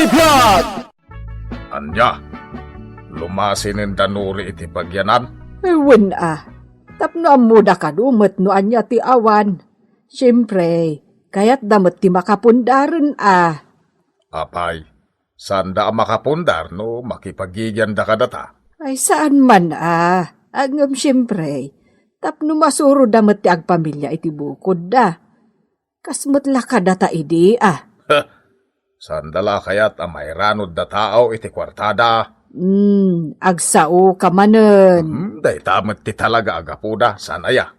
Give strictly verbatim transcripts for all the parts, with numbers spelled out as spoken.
Vlog! Ania? Lumasinen da Nuri iti pagyanan? Wen a. Tapno ammoda kano met no ania ti awan. Siempre, kayatda met ti makapundaren a. Apay, saanda a makapundar no makipagigianda kadata? Ay, saan man a. Ngem siempre, tapno masuroda met ti agpamilia iti bukodda. Kas met la kadata idi a. Saanda la kayat a mairanudda tao iti kuartada? Hmm, agsaoka manen. Hmm, dayta met ti talaga a gapuda, saan aya?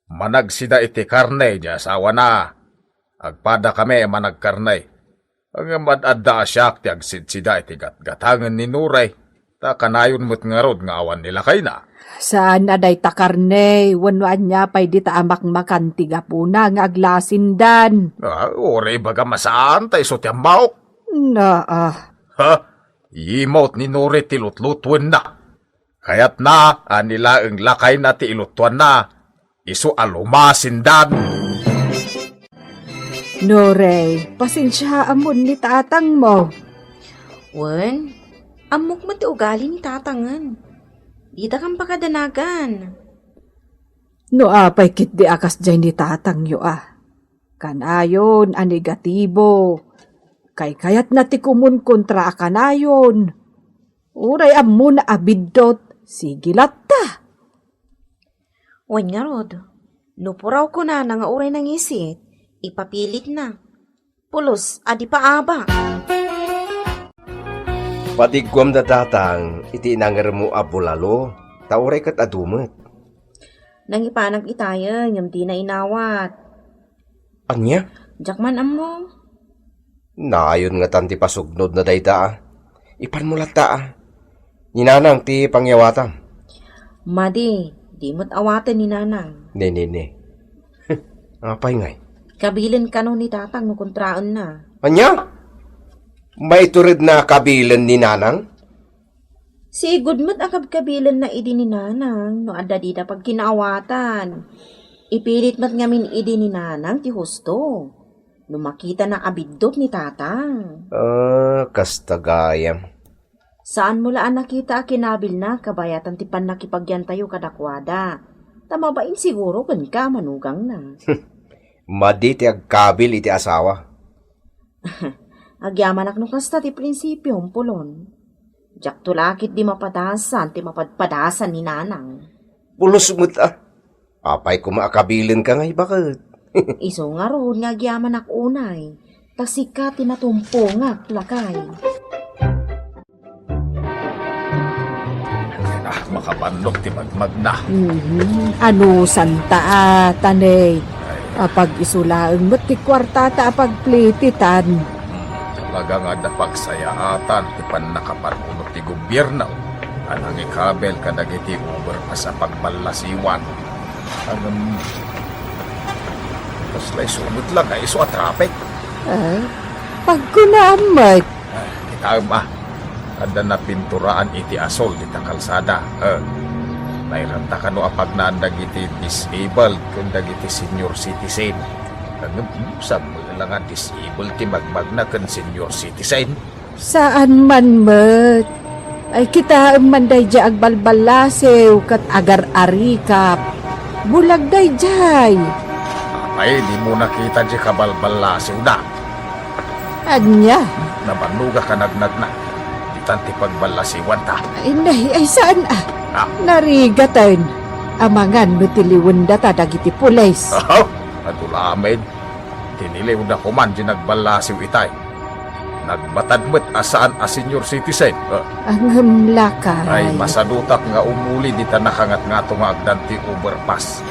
Managsida iti karne di asawana. Agpadakami a managkarne. Ngem ad-adda a siak ti agsidsida iti gatgatangen ni Nuri, ta kanayon met ngarud nga awan ni lakayna. Saan a dayta karne, wenno ania pay dita a makmakan ti gapuna nga aglasindan? Ah, uray ibagam a saan, ta isu ti ammok. Naa. Ha? Imawt ni Nuri ti lutlutuenna. Kayatna a ni laeng lakayna ti ilutuanna, isu a lumasindan. Nuri, pasensiaam ni tatangmo. Wen, ammok met ti ugali ni tatangen. Ditakam pakadanagan. No apay ketdi a kasdiay ni tatangyo a. Kanayon a negatibo. Kaykayatna ti kumunkontra a kanayon. Uray ammona a biddut, sige latta. Wen ngarud, no puraw kunana nga uray nangisit, ipapilitna. Pulos a di paabak. Padigguam da tatang iti inangermo a bulalo, ta uray ket adu met. Nangipanak itayen, ngem dina inawat. Ania? Diak man ammo. Nayon ngatan ti pasugnod na dayta a. Ipanmo latta a. Ni Nanang ti pangyawatam. Madi, di met awaten ni Nanang. Ne, ne, ne. Apay ngay? Kabilen kano ni Tatang no kontraenna. Ania? Maituredna a kabilen ni Nanang? Sigud met a kabkabilenna idi ni Nanang no adda dida pagkinaawatan. Ipilit met ngamin idi ni Nanang ti husto. No makitana a biddut ni Tatang. Ah, kasta gayam. Saanmo la a nakita a kinabilna kabayatan ti pannakipagyantayo kadakuada. Ta mabain siguro kenka a manugangna. Madi ti agkabil iti asawa. Agyamanak no kasta ti prinsipiom, Pulon. Diakto la ketdi mapadasan ti mapadpadasan ni Nanang. Pulos met a. Apay koma a kabilenka ngay baket? Isu ngarud nga agyamanak unay, ta sika ti natumpongak, lakay. Ah, makabannok ti magmagna. Mhm. Anusanta a, taney. Apag-isu laeng met ti kuartata a pagplititan. Hmm, talaga nga adda pagsayaatan ti pannakapanunot ti gobierno a nangikabil kadagiti overpass a pagballasiwan. Ngem, kasla isu met la nga isu a traffic. Ah, pagkunaam met. Ah, kitaem a, adda napinturaan iti asul dita kalsada. Eh, nairanta kano a pagnaan dagiti disabled ken dagiti senior citizen. Ngem, saan met la nga disabled ti magmagna ken senior citizen? Saan man met. Ay, kitaem man daydiay agbalballasiw ket agar-arikap. Bulag daydiay. Ay, dimo nakita diay kabalballasiwda? Ania? Nabannogak a nagnagna. Ditan ti pagballasiwanta. Ay, nay, ay, saan a? Ah. Narigaten. Amangan no tiliwendata dagiti pulis. Aha, adu lamen. Tiniliwda koman diay nagballasiw itay. Nagbatad met a saan a senior citizen. Ah. Ngem lakay. Ay, masadutak nga umuli dita nakangatngato nga agdan ti overpass.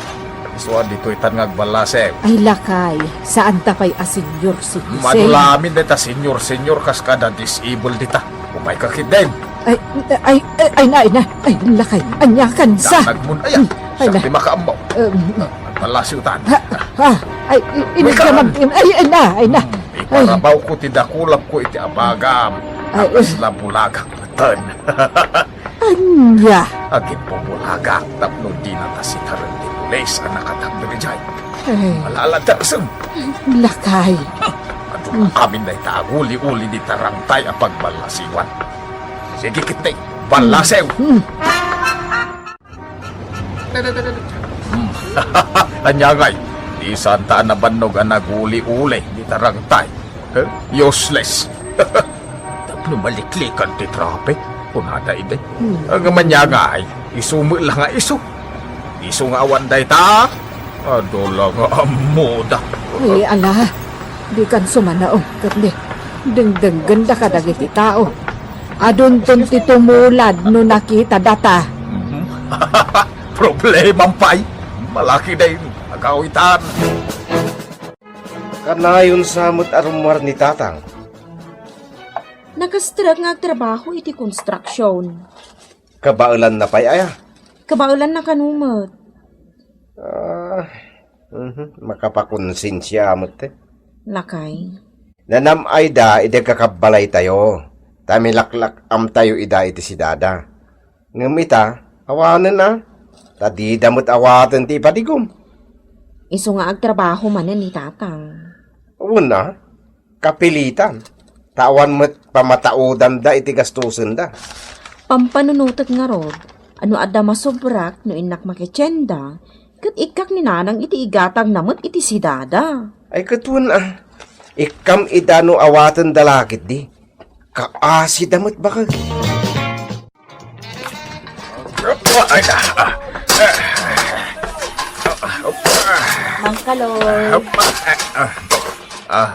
Isu a ditoy tan nga agballasiw. Ay, lakay, saanta pay a senior citizen. Madu lamin dayta senior-senior kas kada disabled dita. Umayka ketdin. Ay, ay, ay, ay na, ay na. Ay, lakay, aniakansa. Danagmon, aya. Ay, siak na. Ti makaammo. Um, Ah, nagballasiwtan. Ha, ha, ay, i-, Umayka. Ay, ay na, ay na. Hmm, iparabawko ti dakulapko iti abagam. Ay, Akas eh. La bulagak metten. Ania? Agimbubulagak tapno dinata sitaren ti pulis a nakatakder idiay. Ay. Malalatasem. Lakay. Amin dayta aguli-uli dita rangtay a pagballasiwan. Sige ketdi, ballasiw. Hmm. Ania ngay, di santa a nabannog a naguli-uli dita rangtay. Eh, useless. Tapno maliklikan ti traffic, kunada idi. Hmm. Ngem ania ngay, isu met la nga isu. Isu nga awan dayta, adu la nga ammoda. Ay, ala, dikan sumanaw, ket di, dengdenggen da kadagiti tao. Adunton ti tumulad no nakita data. Mhm. Problemam pay. Malaki day agawitan. Kanayon sa met a rummuar ni Tatang. Nakastrek nga agtrabaho iti construction. Kabaelanna pay aya? Kabaelanna kano met. Ah, mhm, makapakonsensia met, eh. Lakay. Nanam-ayda idi agkakabbalaytayo, ta milaklak-amtayo ida iti sidada. Ngem ita, awanen a, ta dida met awaten ti ipadigom. Isu nga agtrabaho manen ni Tatang. Wen a, kapilitan, ta awan met pamataudanda iti gastosenda. Pampanunotek ngarud, no adda masobrak no innak makitienda, ket ikkak ni Nanang iti igatangna met iti sidada. Ay, ket wen a, ikkam ida no awatenda la ketdi. Kaasida met bakag. Ay, ah, ah, ah, ah, Mang Kaloy. Ah, ah, ah, ah,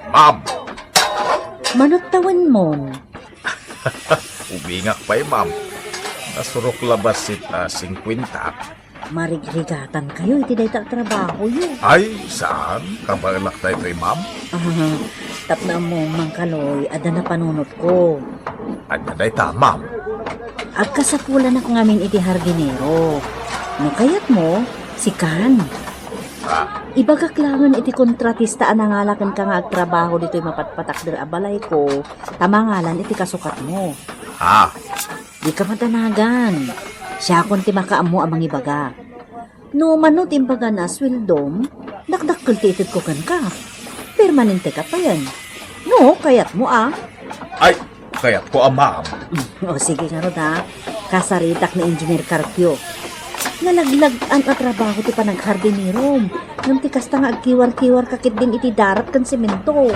ma'am. Manut tawenmon. Ubingak pay, ma'am. Nasurok la bassit a singkwenta. Marigrigatankayo iti dayta a trabahoyo. Ay, saan? Kabaelak daytoy, ma'am. Ah, tapno ammo, Mang Kaloy, adda napanunotko. Ania dayta, ma'am? Agkasapulanak ngamin iti hardinero. No kayatmo, sikan. Ah. Ibagak laengen iti kontratista a nangala kenka nga agtrabaho ditoy mapatpatakder a balayko, ta mangalan iti kasukatmo. Ah. Dika madanagan. Siakon ti makaammo a mangibaga. No mano ti imbagana a sueldom, dakdakkel ti itedko kenka. Permanente ka payen. No, kayatmo a. Ay, kayatko a, ma'am. O, sige ngarud a. Kasaritak ni Engineer Carpio. Nalaglag-an a trabaho ti panaghardinerom. Ngem ti kasta nga agkiwar-kiwar ka ketdin iti darat ken semento.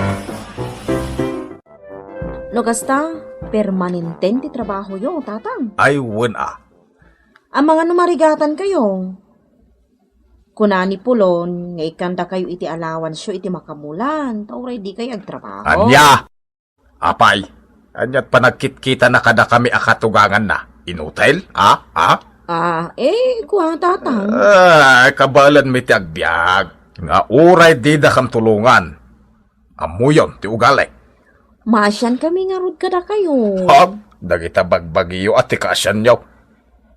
No kasta, permanenten ti trabahoyo, Tatang. Ay, wen a. Amangan no marigatankayo. Kuna ni Pulon nga ikkandakayo iti alawansyo iti makamulan, ta uray dikay agtrabaho. Ania? Apay, aniat panagkitkitana kadakami a katuganganna? Inutil? Ha? Ha? Ah, eh, kua, Tatang. Ah, kabaelanmi ti agbiag. Nga uray didakam tulongan. Ammoyon ti ugali. Maasiankami ngarud kadakayo. Hag, dagita bagbagiyo a ti kaasianyo.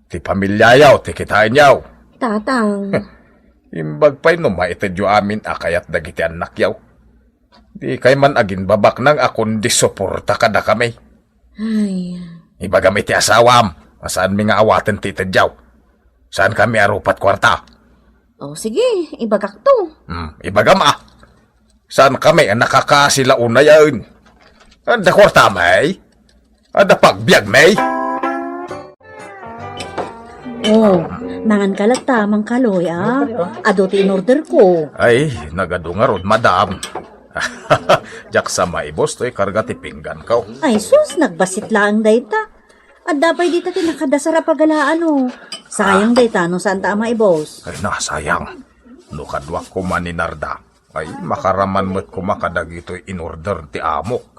Ti pamiliayo, ti kitaenyo. Tatang. Imbag pay no maitedyo amin a kayat dagiti annakyo. Dikay man aginbabaknang a kundi suporta kadakami. Ay. Ibagam iti asawam, a saanmi nga awaten ti itedyo. Saankami a rupat kuarta. O, sige, ibagakto. Hmm, ibagam a. Saankami a nakakasi la unayen. Adda kuartami? Adda pagbiagmi? O, mangan ka latta, Mang Kaloy, a. Adu ti inorderko. Ay, nagadu ngarud, madam. Diak sa maibos toy karga ti pingganko. Ay sus, nagbassit laeng dayta. Adda pay dita ti nakadasar a pagalaan, o. Sayang dayta no saanta a maibos. Ay na, sayang. No kaduak koma ni Narda, ay makaraman met koma kadagitoy inorder ti amok.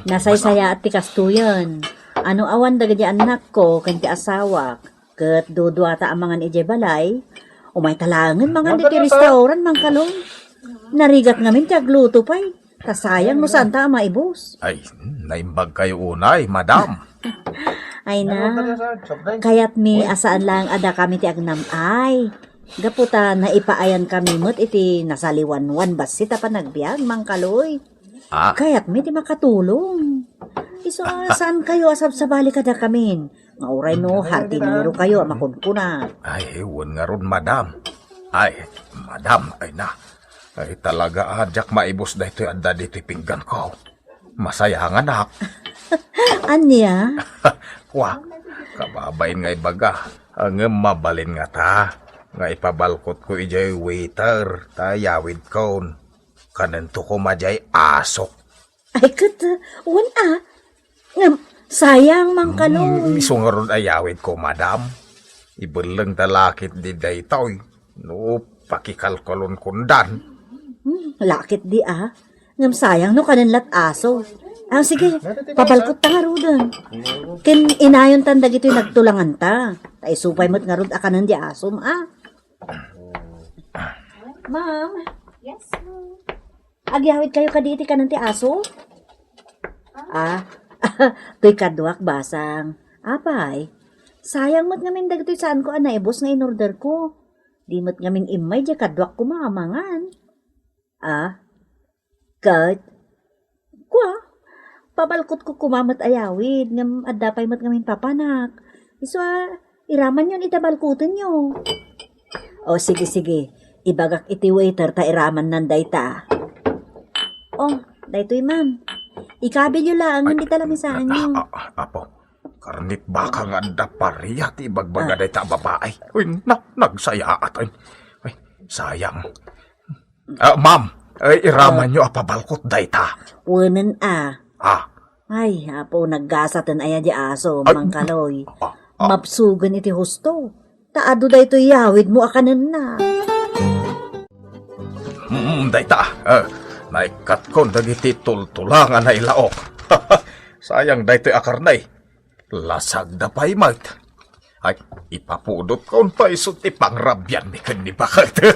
Nasaysayaat ti kastoyen. Ano awan dagiti annakko ken ti asawak. Ket duduata a mangan idiay balay, umayta laengen mangan iti restaurant, Mang Kaloy. Narigat ngamin ti agluto pay. Ta sayang no saanta a maibos. Ay, naimbagkayo unay, madam. Ay na, kayatmi a saan laeng a dakami ti agnam-ay. Gapu ta naipaayankami met iti nasaliwanwan bassit a panagbiag, Mang Kaloy. Ah. Kayatmi ti makatulong. Isu a saankayo a sabsabali kadakamin. Nga uray no, hardinero kayo a makunkuna. Ay, wen ngarud, madam. Ay, madam, ay na. Ay, talaga, a, diak maibus daytoy adda ditoy pingganko. Masayanganak. Ania? Kwa, kababain nga ibaga. Ngem mabalin ngata nga ipabalkotko idiay waiter ta yawidkon. Kanento koma diay asok. Ay, ket, wen a. Ngem, sayang, Mang Kaloy. Mm, isu ngarud a yawidko, madam. Ibellengta la ketdi daytoy. No, pakikalkalonkondan. Hmm, la ketdi a. Ngem sayang no kanen lat aso. Ah, sige, pabalkotta ngaruden. Ken inayontan dagitoy nagtulanganta. Ta isu pay met ngarud a kanen di asom, a. Ma'am. Yes, ma'am. Agyawidkayo kadi iti kanen ti aso? Ah, toy kaduak, basang. Apay, sayang met ngamin dagitoy saanko a naibus nga inorderko. Di met ngamin immay diay kaduak koma a mangan. Ah, ket, kua, pabalkotko koma met a yawid, ngem adda pay met ngamin papanak. Isu a, iramanyon ita balkotenyo. O, sige, sige. Ibagak iti waiter ta iramannan dayta. O, daytoy, ma'am. Ikabilyo laengen dita lamisaanyo. A-, a-, apo, karnit baka nga adda paria ti ibagbaga dayta a babai. Uy, na, nagsayaat. Ay, ay, sayang. Ah, ma'am, ay, iramanyo a pabalkot dayta. Wenen a. Ah. Ay, apo, naggasaten aya di aso, Ay, Mang Kaloy. Ah, ah. Mabsugen iti husto. Ta adu daytoy yawidmo a kanenna. Mm, dayta, eh, naikkatkon dagiti tultulang a nailaok. Sayang daytoy a karne. Lasagda pay met. Ay, ipapudotkon pay isu ti pangrabianmi ken ni baket.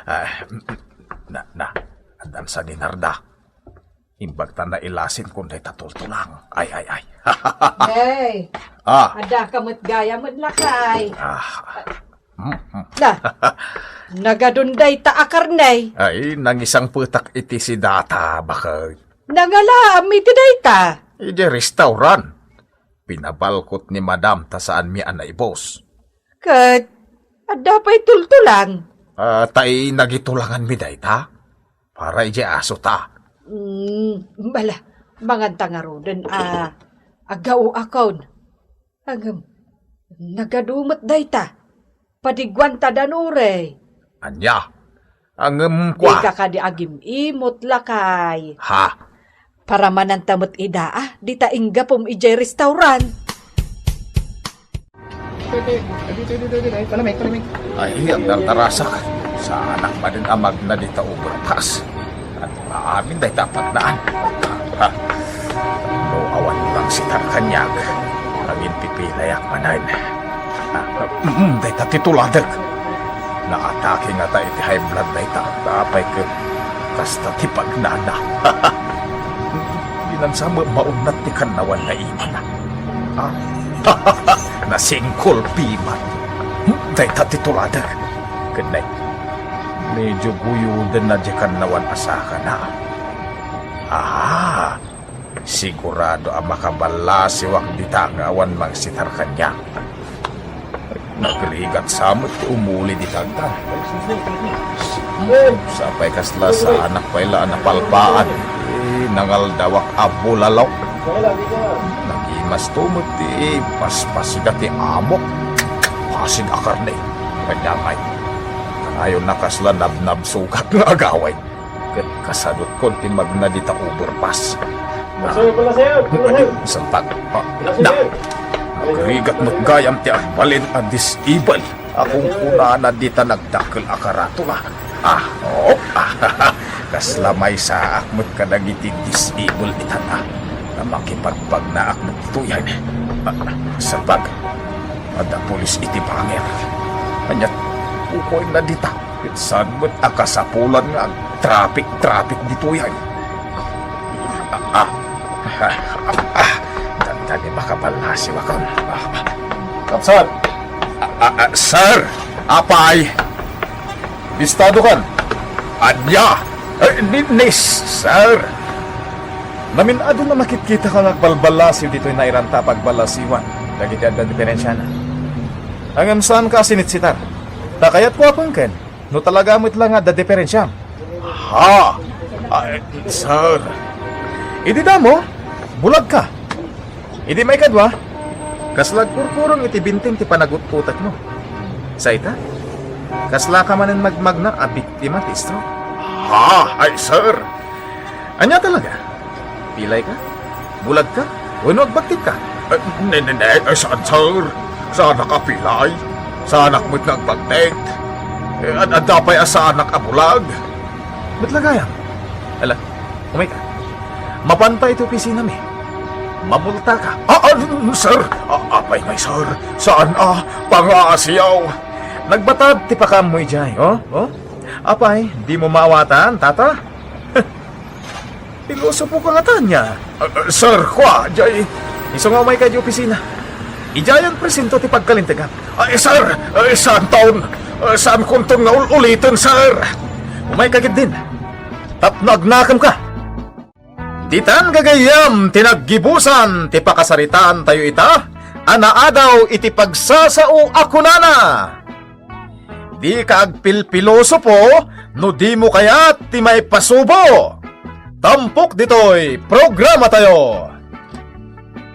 Ah, na, na, addan sa dinarda. Imbag ta nailasinkon dayta tultulang. Ay, ay, ay. Hey, Ah, adda ka met gayam met lakay. Ah. Hmm, hmm. Na, nagadun dayta a karne. Ay, nangisangpetak iti sidata, baket. Nangalaam iti dayta. Iti restaurant. Pinabalkot ni Madam ta saanmi a naibus. Ket adda pay tultulang. Ah, tay nagitulanganmi dayta? Para idiay aso ta. Mm, bala, manganta ngaruden a, a gauakon. Ngem, nagadu met dayta. Padiguanta da, Nore. Ania? Ngem kua. Dika kadi agim-imot, lakay. Ha? Paramananta met ida, a, dita inggapum idiay restaurant. Palamig, palamig. Ay, agdardarasak. Saanak manen a magna dita overpass. Ania amin dayta a pagnaan? Ha? No awan lang sitar kaniak, agin pipilayak manen. Mm, dayta ti tuladek. Naatake ngata iti high blood dayta. Apay ket kasta ti pagnana. Binansa met maunnat ti kannawan nga imana. Ah? Nasingkolpi met. Hmm, dayta ti tuladek. Ket nay, medyo guyodenna diay kannawan a sakana. Ah, sigurado a makaballasiwak dita nga awan mangsitar kaniak. Nagrigat sa met ti umuli dita agtan. Sapay kasla saanak pay la a napalpaan. Eh, nangaldawak a bulalok. Nagimasto met ti paspasida ti amok. Pasig a karne. Kanya ngay. Kanayon na kasla nabnabsugak nga agawid. Ket kasadutkon ti magna dita overpass. Sir, pala, sir. Pala, sir. Sentag. Ah, pala, sir. Nagrigat met gayam ti agbalin a disable. Akon kunana dita nagdakkel a karatula. Ah, oh, ah, kasla maysaak met kadagiti disable itan, a, a makipagbagnaak met ditoyen. Ah, sentag. Adda pulis iti banger. Ania, ukoyna dita. Ket saan met a kasapulan nga agtraffic-traffic ditoy ay. Ah, ah, ah, ah, dandani makaballasiwakon. Ah, ah. Kapsat! Ah, ah, ah, sir! Apay! Bistadokan! Ania? Eh, ni, ni, sir! Namin-adu nga makitkitak nga agbalballasiw ditoy nairanta a pagbalasiwan dagiti adda diferensiana. Ngem saanka a sinitsitar. Ta kayatko a pengken. No talaga met la nga adda diferensiam. Ha? Ay, sir. Idi damo, bulagka. Idi maikadua, kasla agkurkurong iti binteng ti panagut-utekmo. Sa ita, kaslaka manen magmagna a biktima ti stroke. Ha? Ay, sir. Ania talaga? Pilay ka? Bulag ka? Wenno agbagtit ka? Eh, ne, ne, ne, eh, saan, sir? Saanak a pilay. Saanak met nga agbagtit. Eh, ad-, adda pay a saanak a bulag. Met la gayam. Ala, umay ka. Mapanta iti opisina mi. Mamulta ka. Ah, ah, sir! Ah, apay ngay, sir? Saan a pangaasiyaw? Nagbatad ti pakaammo idiay, oh? Oh? Apay, dimo maawatan, tata? Pilosopo ka ngata ania? Ah, ah, sir, kua, jay. Isu nga umay ka di opisina. Idiayon presento ti pagkalintegan. Ay, sir, ay, saanton. Ah, saankonton nga ul-uliten, sir. Umay ka ketdin. Tapno agnakem ka. Ditan gagayyem ti naggibusan ti pakasaritaan tayo ita, a naadaw iti pagsasao a kunana. Dika agpilpilosopo no dimo kayat ti maipasubo. Tampok ditoy programa tayo.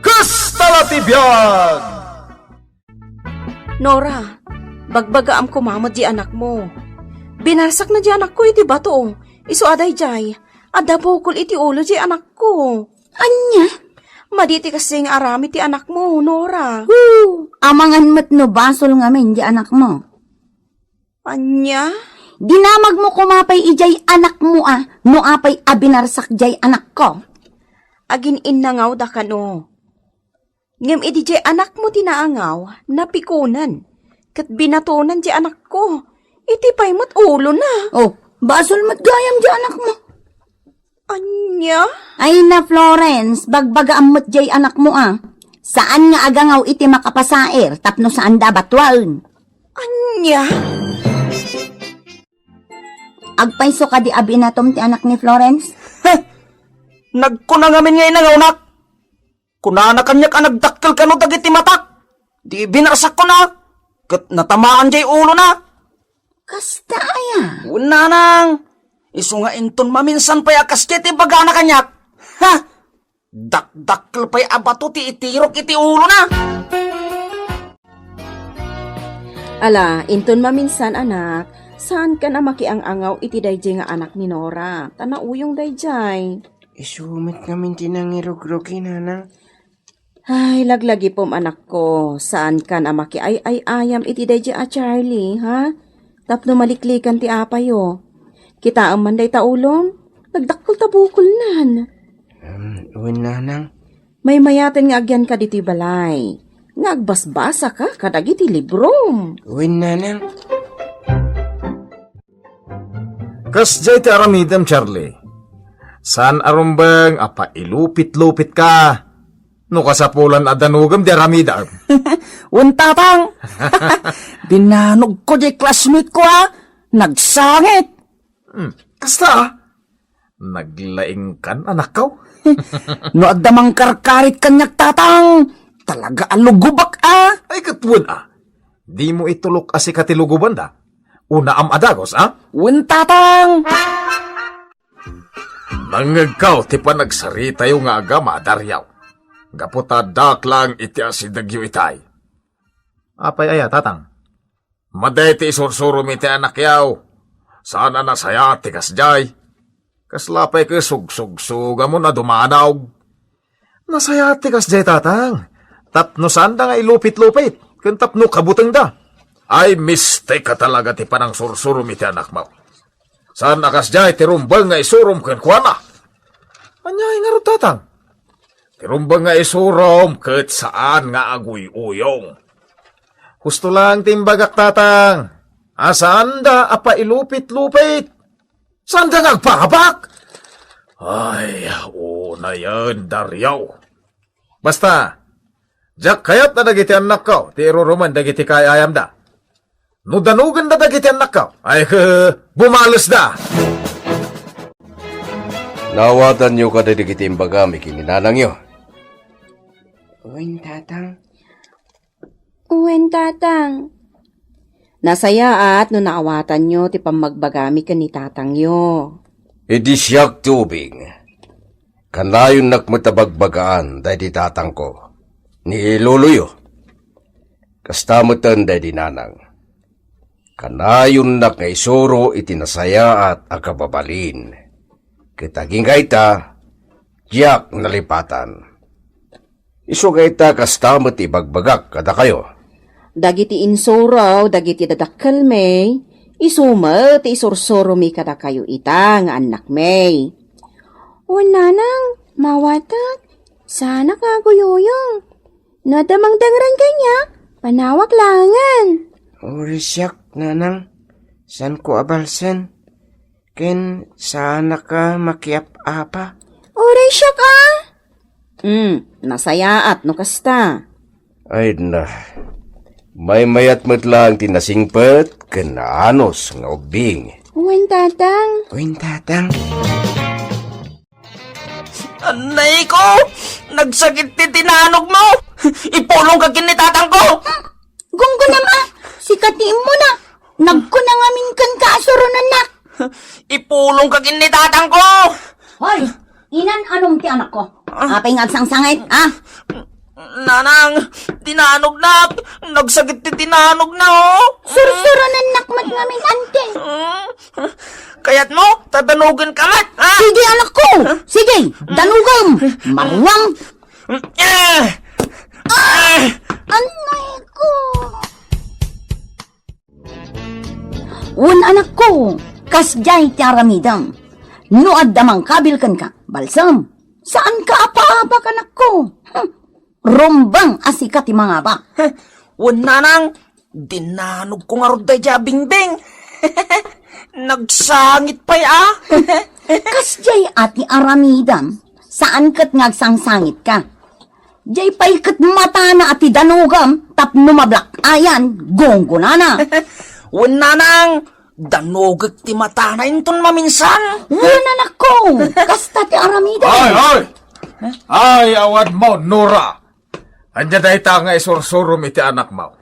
Kasta la ti biag! Nora, bagbagaam koma met di anakmo. Binarsakna di anakko iti bato. Isu a daydiay, adda bukol iti ulo di anakko. Ania? Madi ti kasdi nga aramid ti anakmo, Nora. Hu! Amangan met no basol ngamin di anakmo. Ania? Dinamagmo koma pay idiay anakmo a, no apay a binarsak diay anakko. Agin-innangawda kano. Ngem idi diay anakmo ti naangaw, napikunan, ket binatonan diay anakko. Iti pay met ulona. Oh, basol met gayam diay anakmo. Ania? Ay na, Florence, bagbagaam met diay anakmo a. Saan nga agangaw iti makapasair tapno saanda a batuaen. Ania? Agpayso kadi a binatom ti anak ni Florence? Heh! Nagkuna ngamin nga inangawnak. Kunana kaniak a nagdakkel kano dagiti matak. Di binarsakkon a, ket natamaan diay ulona. Kasta aya? Wen, nanang, isu nga inton maminsan pay a kasdiay ti ibagana kaniak. Ha! Dakdakkel pay a bato ti itirok iti ulona. Ala, inton maminsan, anak, saankan a makiang-angaw iti daydiay nga anak ni Nora, ta nauyong daydiay. Isu met ngamin ti nangirugrugi, nanang. Ay, laglagipem, anakko, saankan a makiay-ay-ayam iti daydiay a Charlie, ha? Tapno maliklikan ti apayo. Kitaem man dayta ulom, nagdakkel ta bukolnan. Hmm, wen, nanang. Maymayaten nga agyanka ditoy balay, nga agbasbasaka kadagiti librom. Wen, nanang. Kasdiay ti aramidem, Charlie. Saan a rumbeng a pailupit-lupitka. No kasapulan a danogem ti aramidem. Wen, tatang. Binanogko diay classmate ko, a. Nagsangit. Hmm, kasta, a. Naglaingkan, anakko. No adda mangkarkarit kaniak, tatang, talaga a lugobak, a. Ay, ket wen, a. Dimo itulok a sika ti lugobanda. Unaam a dagus, a? Wen, tatang. Nangngegko ti panagsaritayo nga agama, Dario. Gapu ta addaak laeng iti asidegyo itay. Apay aya, tatang? Madi ti isursurom iti anakyo. Saan a nasayaat ti kasdiay. Kasla pay ket sugsugsugamon a dumanog. Nasayaat ti kasdiay, tatang. Tapno saanda nga ilupit-lupit, ken tapno kabutengda. Ay, mistek a talaga ti panangsursurom iti anakmo. Saan a kasdiay ti rumbeng nga isurom kenkuana. Ania ngarud, tatang? Ti rumbeng nga isurom ket saan nga aguy-uyong. Husto laeng ti imbagak, tatang, a saanda a pailupit-lupit. Saanda nga agpaabak. Ay, unayen, Dario. Basta, diak kayat a dagiti annakko ti irurumen dagiti kaay-ayamda. No danogenda dagiti annakko, ay, bumalesda. Naawatanyo kadi dagiti imbagami ken ni nanangyo? Wen, tatang. Wen, tatang. Nasayaat no naawatanyo ti pammagbagami ken ni tatangyo. Idi siak ti ubing, kanayonnak met a bagbagaan daydi tatangko, ni loloyo. Kasta metten daydi nanang. Kanayonnak nga isuro iti nasayaat a kababalin. Ket agingga ita, diak nalipatan. Isu nga ita, kasta met ti ibagbagak kadakayo. Dagiti insuro dagiti dadakkelmi, isu met ti isursuromi kadakayo ita nga annakmi. Wen nanang, mawatak, saanak nga aguyuyong. No adda mangdengren kaniak, panawak laengen. Uray siak, nanang, saanko a balsen. Ken saanak a makiap-apa. Uray siak a. Hmm, nasayaat no kasta. Ay na, maymayat met laeng ti nasingpet ken naanus nga ubbing. Wen, tatang. Wen, tatang. Anay ko! Nagsakit ti tinanog mo! Ipulong ka ken ni tatang ko! Gunggunam a, sika ti immuna. Nagkuna ngamin kenka a suronennak. Ipulong ka ken ni tatang ko! Hoy, inan-anom ti anakko. Ah. Apay nga agsangsangit, ha? Nanang, tinanognak. Nagsakit ti tinanogna, oh. Sursuronennak met ngamin, ante. Mm. Kayatmo, tadanogen ka met, ha? Sige, anakko. Sige, danogem. Maruang. Ah! Ah! Anay ko. Wen, anakko, kasdiay ti aramidem. No adda mangkabil kenka, balsam. Saanka a paabak, anakko. Hmm. Rumbeng a sika ti mangabak. Wen, nanang, dinanogko ngarud daydiay a bingbing. Nagsangit pay a. Kasdiay a ti aramidem, saan ket nga agsangsangitka. Diay pay ket matana a ti danogem tapno mablak-ayan, gunggonana. Wen, nanang, danogek ti matana inton maminsan. Wen, anakko, kasta ti aramidem. Ay, ay! Ay, awadmo, Nora! Ania dayta nga isursurom iti anakmo?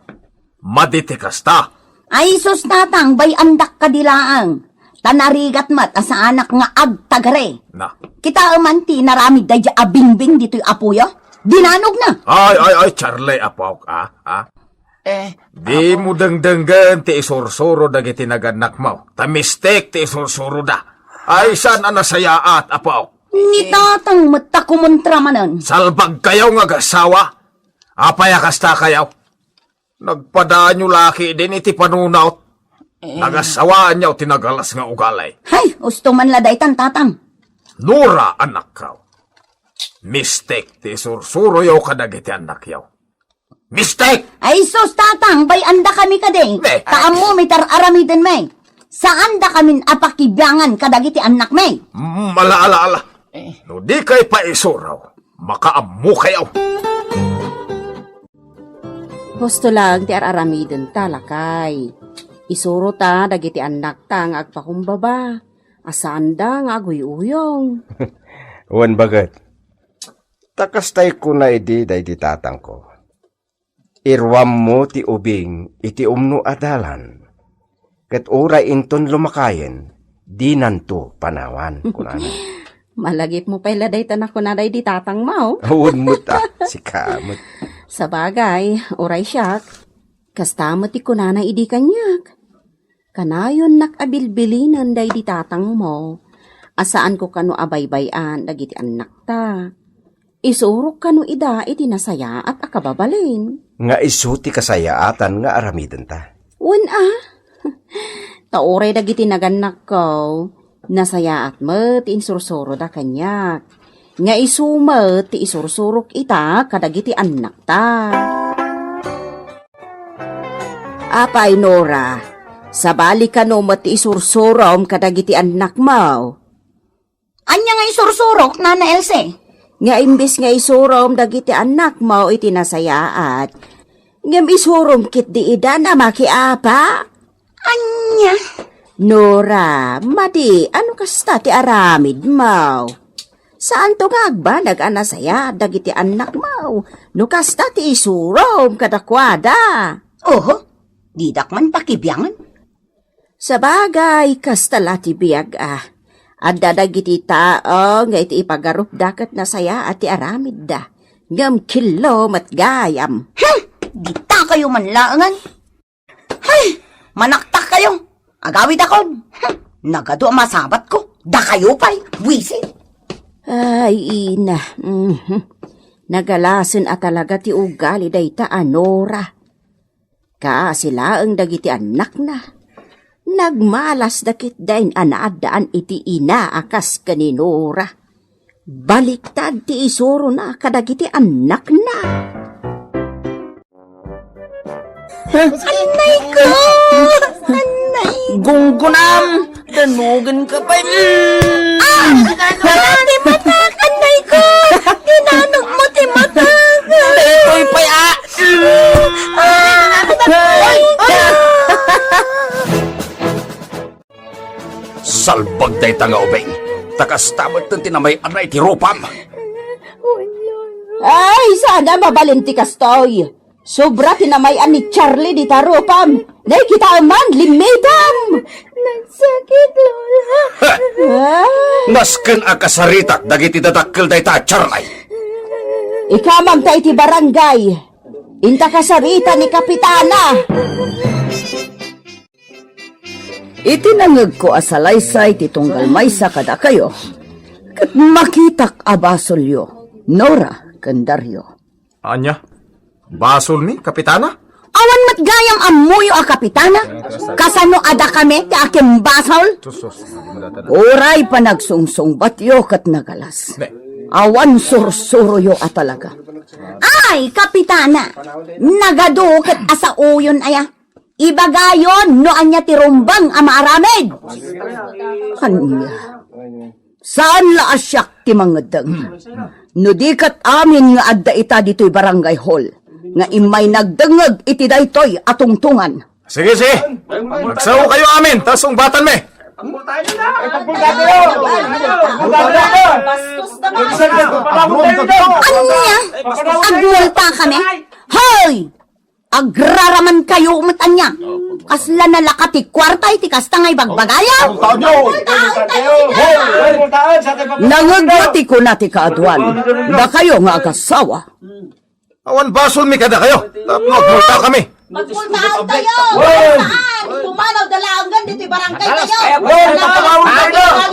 Madi ti kasta. Ay sus, tatang, bay-andak kadi laeng. Ta narigat met a saanak nga agtagari. Na. Kitaem man ti naramid daydiay a bingbing ditoy apoyo. Dinanogna. Ay, ay, ay, Charlie, apok, ah, ah. Eh, dimo dengdenggen ti isursuro dagiti nagannakmo. Ta mistek ti isursuroda. Ay, saan a nasayaat, apok? Ni tatang met ta kumontra manen. Salbagkayo nga agassawa. Apay a kastakayo? Nagpadaanyo la ketdin iti panunot. Eh. Nagassawaanyo ti nagalas nga ugali. Hay, usto man la daytan, tatang. Nora, anakko. Mistek ti isursuroyo kadagiti annakyo. Mistek! Ay sus, tatang, bay-andakami kadi. Eh, ta ay. Ammomi ti ar-aramidenmi. Saandakamin a pakibiangan kadagiti annakmi. Mm, ala, ala, ala. Eh. No dikay paisuro, makaammokayo. Husto laeng ti ar-aramidenta, lakay. Isurota dagiti annakta nga agpakumbaba, a saanda nga aguyuyong. Wen, baket. Ta kasta kuna idi daydi tatangko. Iruammo ti ubing iti umno a dalan, ket uray inton lumakayen, dinanto panawan, kunana. Malagipmo pay la dayta nakunada idi tatangmo. Awan met, ah, sika met. Sabagay, uray siak, kasta met ti kunana idi kaniak. Kanayonnak a bilbilinen daydi tatangmo, a saanko kano a baybay-an dagiti annakta. Isurok kano ida iti nasayaat a kababalin. Nga isu ti kasayaatan nga aramidenta. Wen a? Ta uray dagiti nagannakko, nasayaat met ti insursuroda kaniak. Nga isu met ti isursurok ita kadagiti annakta. Apay, Nora, sabali kano met ti isursurom kadagiti annakmo? Ania nga isursurok, Nana Else? Nga imbes nga isurom dagiti annakmo iti nasayaat, ngem isurom ketdi ida a makiapa? Ania? Nora, madi, ano kasta ti aramidmo? Saanto nga agbanag a nasayaat dagiti annakmo no kasta ti isurom kadakuada? Oho, Didak man pakibiangan. Sabagay, kasta la ti biag a. Adda dagiti tao nga iti ipagarupda ket nasayaat ti aramidda. Ngem killo met gayam. Hmm! Dita kayo man laengan. Hay! Manaktak kayo! Agawidakon! Hmm! Nagadu a masabatko! Dakayo pay! Buisit! Ay, ina. Mhm. Nagalasen a talaga ti ugali dayta a Nora. Kaasi laeng dagiti annakna. Nagmalasda ketdin a naaddaan iti ina a kas ken ni Nora. Baliktad ti isurona kadagiti annakna. Annay ko! Annay! Gunggunam! Danugen ka pay! Mm! Ah! Ti matak! Annay ko! Tinanog mo ti matak! Daytoy pay, ah! Ah! Ay! Salbag dayta nga ubing. Ta kasta met ti namay-anay ti rupam. Ay, saan a mabalin ti kastoy. Sobra ti namay-an ni Charlie dita rupam. Nakitaem man, limmitem. Nagsakit, Lola. Ha? Ah? Nasken a kasaritak dagiti dadakkel dayta a Charlie. Ikamamta iti barangay. Inta kasarita ni Kapitana. Iti nangegko a salaysay ti tunggal maysa kadakayo, ket makitak a basolyo, Nora ken Dario. Ania? Basolmi, Kapitana? Awan met gayam ammoyo a Kapitana? Kasano a dakami ti akimbasol? Uray panagsungsungbatyo ket nagalas. Ne. Awan sursuroyo a talaga. Ay, Kapitana! Nagadu ket asaoyon aya. Ibagayon no ania ti rumbeng a maaramid. Ania? Saan la a siak ti mangeddeng. No di ket amin nga adda ita ditoy barangay hall nga immay nagdengngeg iti daytoy a tungtungan. Sige, sige. Magsao kayo amin, ta sungbatanmi. Ania? Agmulta kami? Hoy! Agraraman kayo met ania? Kasla nalaka ti kuarta iti kasta nga ibagbagayo? Nangegna ti kuna ti kaaduan, dakayo nga agasawa. Awan basolmi kadakayo, tapno agmulta kami. Magmultaan kayo! Magmultaan! Pumanaw da laeng ditoy barangay kayo! Hoy! Magmultaan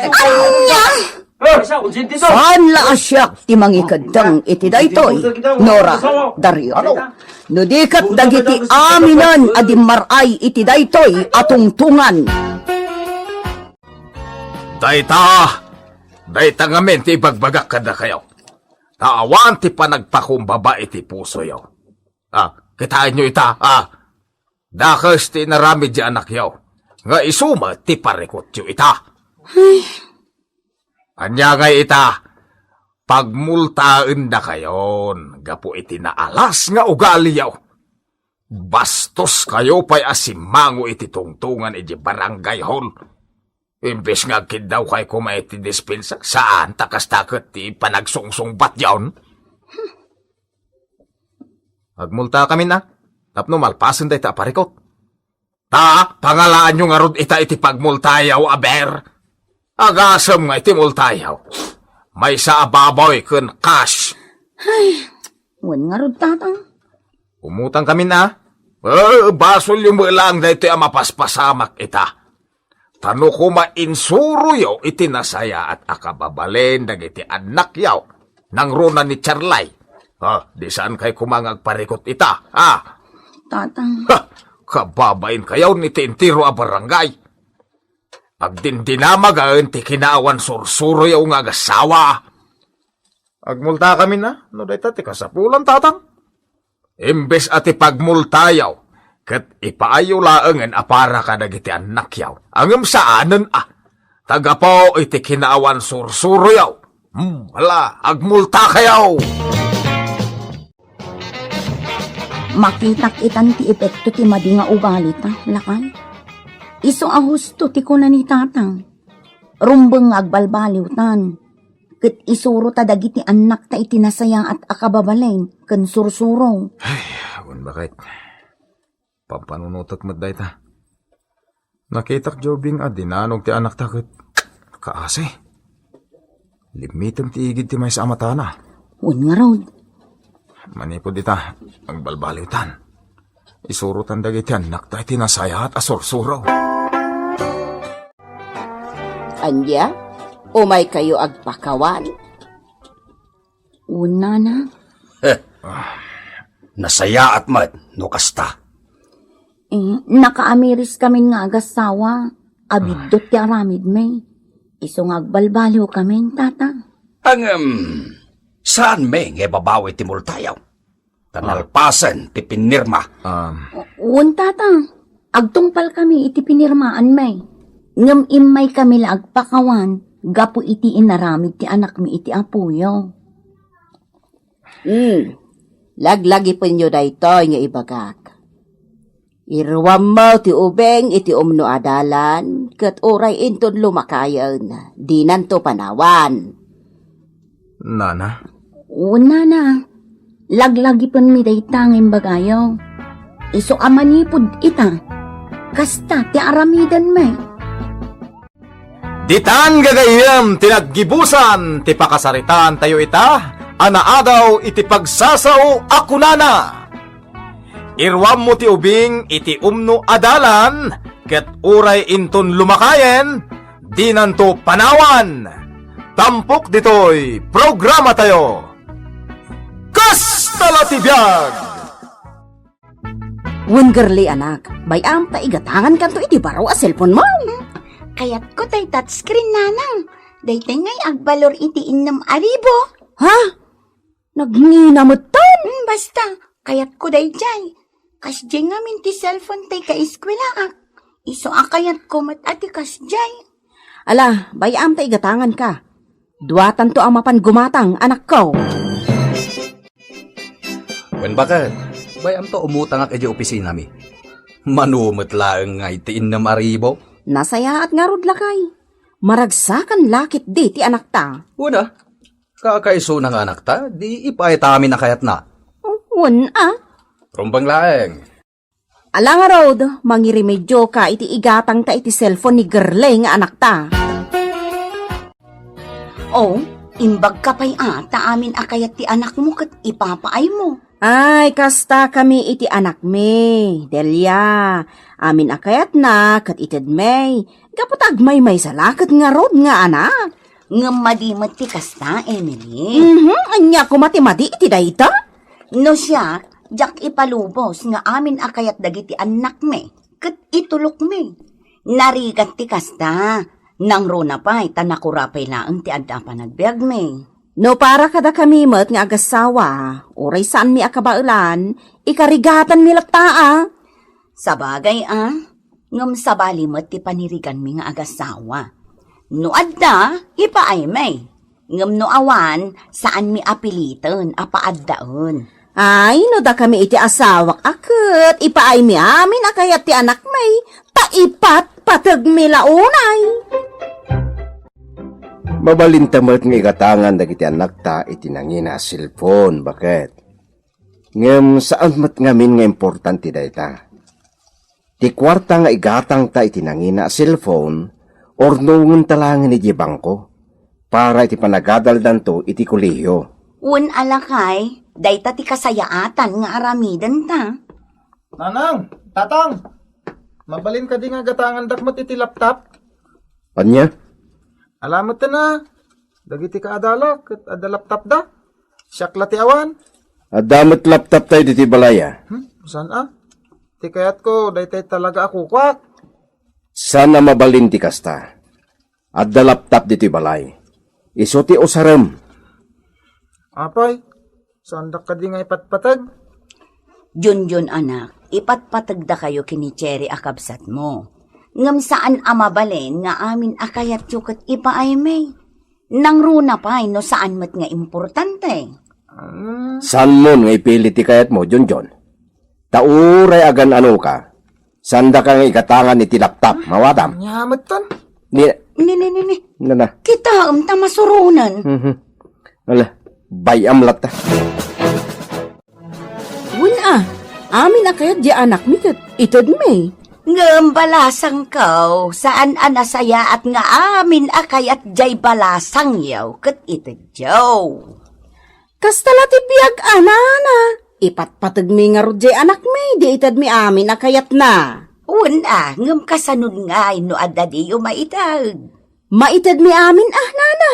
kayo! Ania? Saan la a siak ti mangikeddeng iti daytoy, Nora, Dario. No di ket dagiti aminen a dimmar-ay iti daytoy a tungtungan. Dayta, dayta ngamin ti ibagbagak kadakayo. Ta awan ti panagpakumbaba iti pusoyo. Ah, kitaenyo ita, ah. Dakes ti inaramid ti anakyo, nga isu met ti parikutyo ita. Ay. Ania ngay ita, pagmultaendakayon gapu iti naalas nga ugaliyo. Bastoskayo pay a simmango iti tungtungan iti barangay hall. Imbes nga agkiddawkay koma iti dispensa, saan ta kasta ket ti panagsungsungbatyon? Agmultakamin a, tapno malpasen dayta a parikut. Ta, pangalaanyo ngarud ita iti pagmultayaw, aber. Agasem nga iti multayaw. Maysa a baboy ken cash. Ay, wen ngarud, Tatang. Umutangkamin a. Eh, basolyo met laeng daytoy a mapaspasamak ita. Ta no koma insuroyo iti nasayaat a kababalin dagiti annakyo, nangruna ni Charlay. Ah, di saankay koma nga agparikut ita, ah. Tatang. Ha! Kababainkayon iti entero a barangay. Agdindinamagen ti kinaawan sursuroyo nga agasawa. Agmultakamin a, no dayta ti kasapulan, Tatang. Imbes a ti pagmultayo, ket ipaayo laengen a para kadagiti annakyo, ngem saanen a. Ta gapu iti kinaawan sursuroyo. Hmm, ala, agmultakayo! Makitak itan ti epekto ti madi nga ugalita, lakay. Isu a husto ti kuna ni Tatang. Rumbeng nga agbalbaliwtan. Ket isurota dagiti annakta iti nasayaat a kababalin ken sursuro. Ay, awan baket. Pampanunotek met dayta. Nakitak diay ubing a dinanog ti anakta ket kaasi. Limmitem ti igid ti maysa a matana. Wen ngarud. Manipud ita, agbalbaliwtan. Isurotan dagiti annakta iti nasayaat a sursuro. Ania? Umaykayo agpakawan? Wen, nana. Nasayaat met no kasta. Eh, nakaamiriskamin nga agassawa. Abiddut ti aramidmi. Isu nga agbalbaliwkamin, tata. Ngem, saanmi nga ibabawi ti multayo? Ta nalpasen ti pinirma. Um, Wen, tata. Agtungpalkami iti pinirmaanmi. Ngem immaykami la agpakawan gapu iti inaramid ti anakmi iti apoyo. Hmm. Laglagipenyo daytoy nga ibagak. Iruammo ti ubing iti umno a dalan, ket uray inton lumakayen, dinanto panawan. Nana? O, nana, laglagipenmi dayta nga imbagayo. Isu a manipud ita, kasta ti aramidenmi. Ditan gagayyem ti naggibusan ti pakasaritaantayo ita a naadaw iti pagsasao a kunana, "Iruammo ti ubing iti umno a dalan, ket uray inton lumakayen, dinanto panawan." Tampok ditoy programatayo. Kasta la ti biag! Wen, Gerli, anak, bay-am ta igatangankanto iti baro a cellphone mo. Kayatko tay touchscreen, nanang. Daytoy ngay agbalor iti innem a ribu. Ha? Nagngina metten? Hmm, basta, kayatko dayjay. Kasjay ngamin ti cellphone tay kaeskuelaak. Isu a kayatko met a ti kasjay. Ala, bay-am ta igatanganka. Duatanto a mapan gumatang, anakko. Wen, baket, bay-am ta umutangak idiay opisinami. Mano met laeng ngay ti innem a ribu? Nasayaat ngarud, lakay. Maragsakan la ketdi ti anakta. Wen a, kakaisuna nga anakta, di ipaayta amin a kayatna. Wen a. Rumbeng laeng. Ala ngarud, mangirimedioka iti igatangta iti cellphone ni Gerli nga anakta. O, imbagka pay a, ta amin a kayat ti anakmo ket ipapaaymo. Ay, kasta kami iti anakmi, Delia. Amin a kayatna ket itedmi. Gapu ta agmaymaysa la ket ngarud nga anak. Ngem madi met ti kasta, Emily. Mhm, ania koma ti madi iti dayta? No siak, diak ipalubos nga amin a kayat dagiti annakmi ket itulokmi. Narigat ti kasta, nangruna pay ta nakura pay laeng ti adda a panagbiagmi. No para kadakami met nga agassawa, uray saanmi a kabaelan, ikarigatanmi latta a. Sabagay a, ngem sabali met ti paniriganmi nga agassawa. No adda, ipaaymi. Ngem no awan, saanmi a piliten a paaddaen. Ay, no dakami iti asawak a ket ipaaymi amin a kayat ti anakmi, ta ipatpategmi la unay. Mabalinta met nga igatangan dagiti annakta iti nangina a cellphone, baket. Ngem saan met ngamin nga importante dayta. Ti kuarta nga igatangta iti nangina a cellphone, urnongenta laengen idiay bangko para iti panagadaldanto iti kolehiyo. Wen a, lakay, dayta ti kasayaatan nga aramidenta. Nanang, tatang, mabalin kadi nga gatangandak met iti laptop? Ania? Ala met a, dagiti kaadalak ket adda laptopda. Siak la ti awan. Adda met laptoptayo ditoy balay a. Hmm? Saan a? Ti kayatko, daytoy talaga a kukuak. Saan a mabalin ti kasta. Adda laptop ditoy balay. Isu ti usarem. Apay, saandak kadi nga ipatpateg? Junjun, anak, ipatpategdakayo ken ni Cherry a kabsatmo. Ngem saan a mabalin nga amin a kayatyo ket ipaaymi. Nangruna pay no saan met nga importante. Ah. Saanmon nga ipili ti kayatmo, Junjun. Ta uray agan-anoka, saandaka nga igatangan iti laptop, mawadam. Ania met ton? Ni, Ni, ni, ni, ni. Nana. Kitaem ta masuronen. Mhm. Ala, bay-am latta. Wen a, Amin a kayat diay anakmi ket itedmi. Ngem balasangko, saan a nasayaat nga amin a kayat diay balasangyo ket itedyo. Kasta la ti biag a, nana. Ipatpategmi ngarud diay anakmi, di itedmi amin a kayatna. Wen a, ngem kasanod ngay no adda diyo maited? Maitedmi amin a, nana.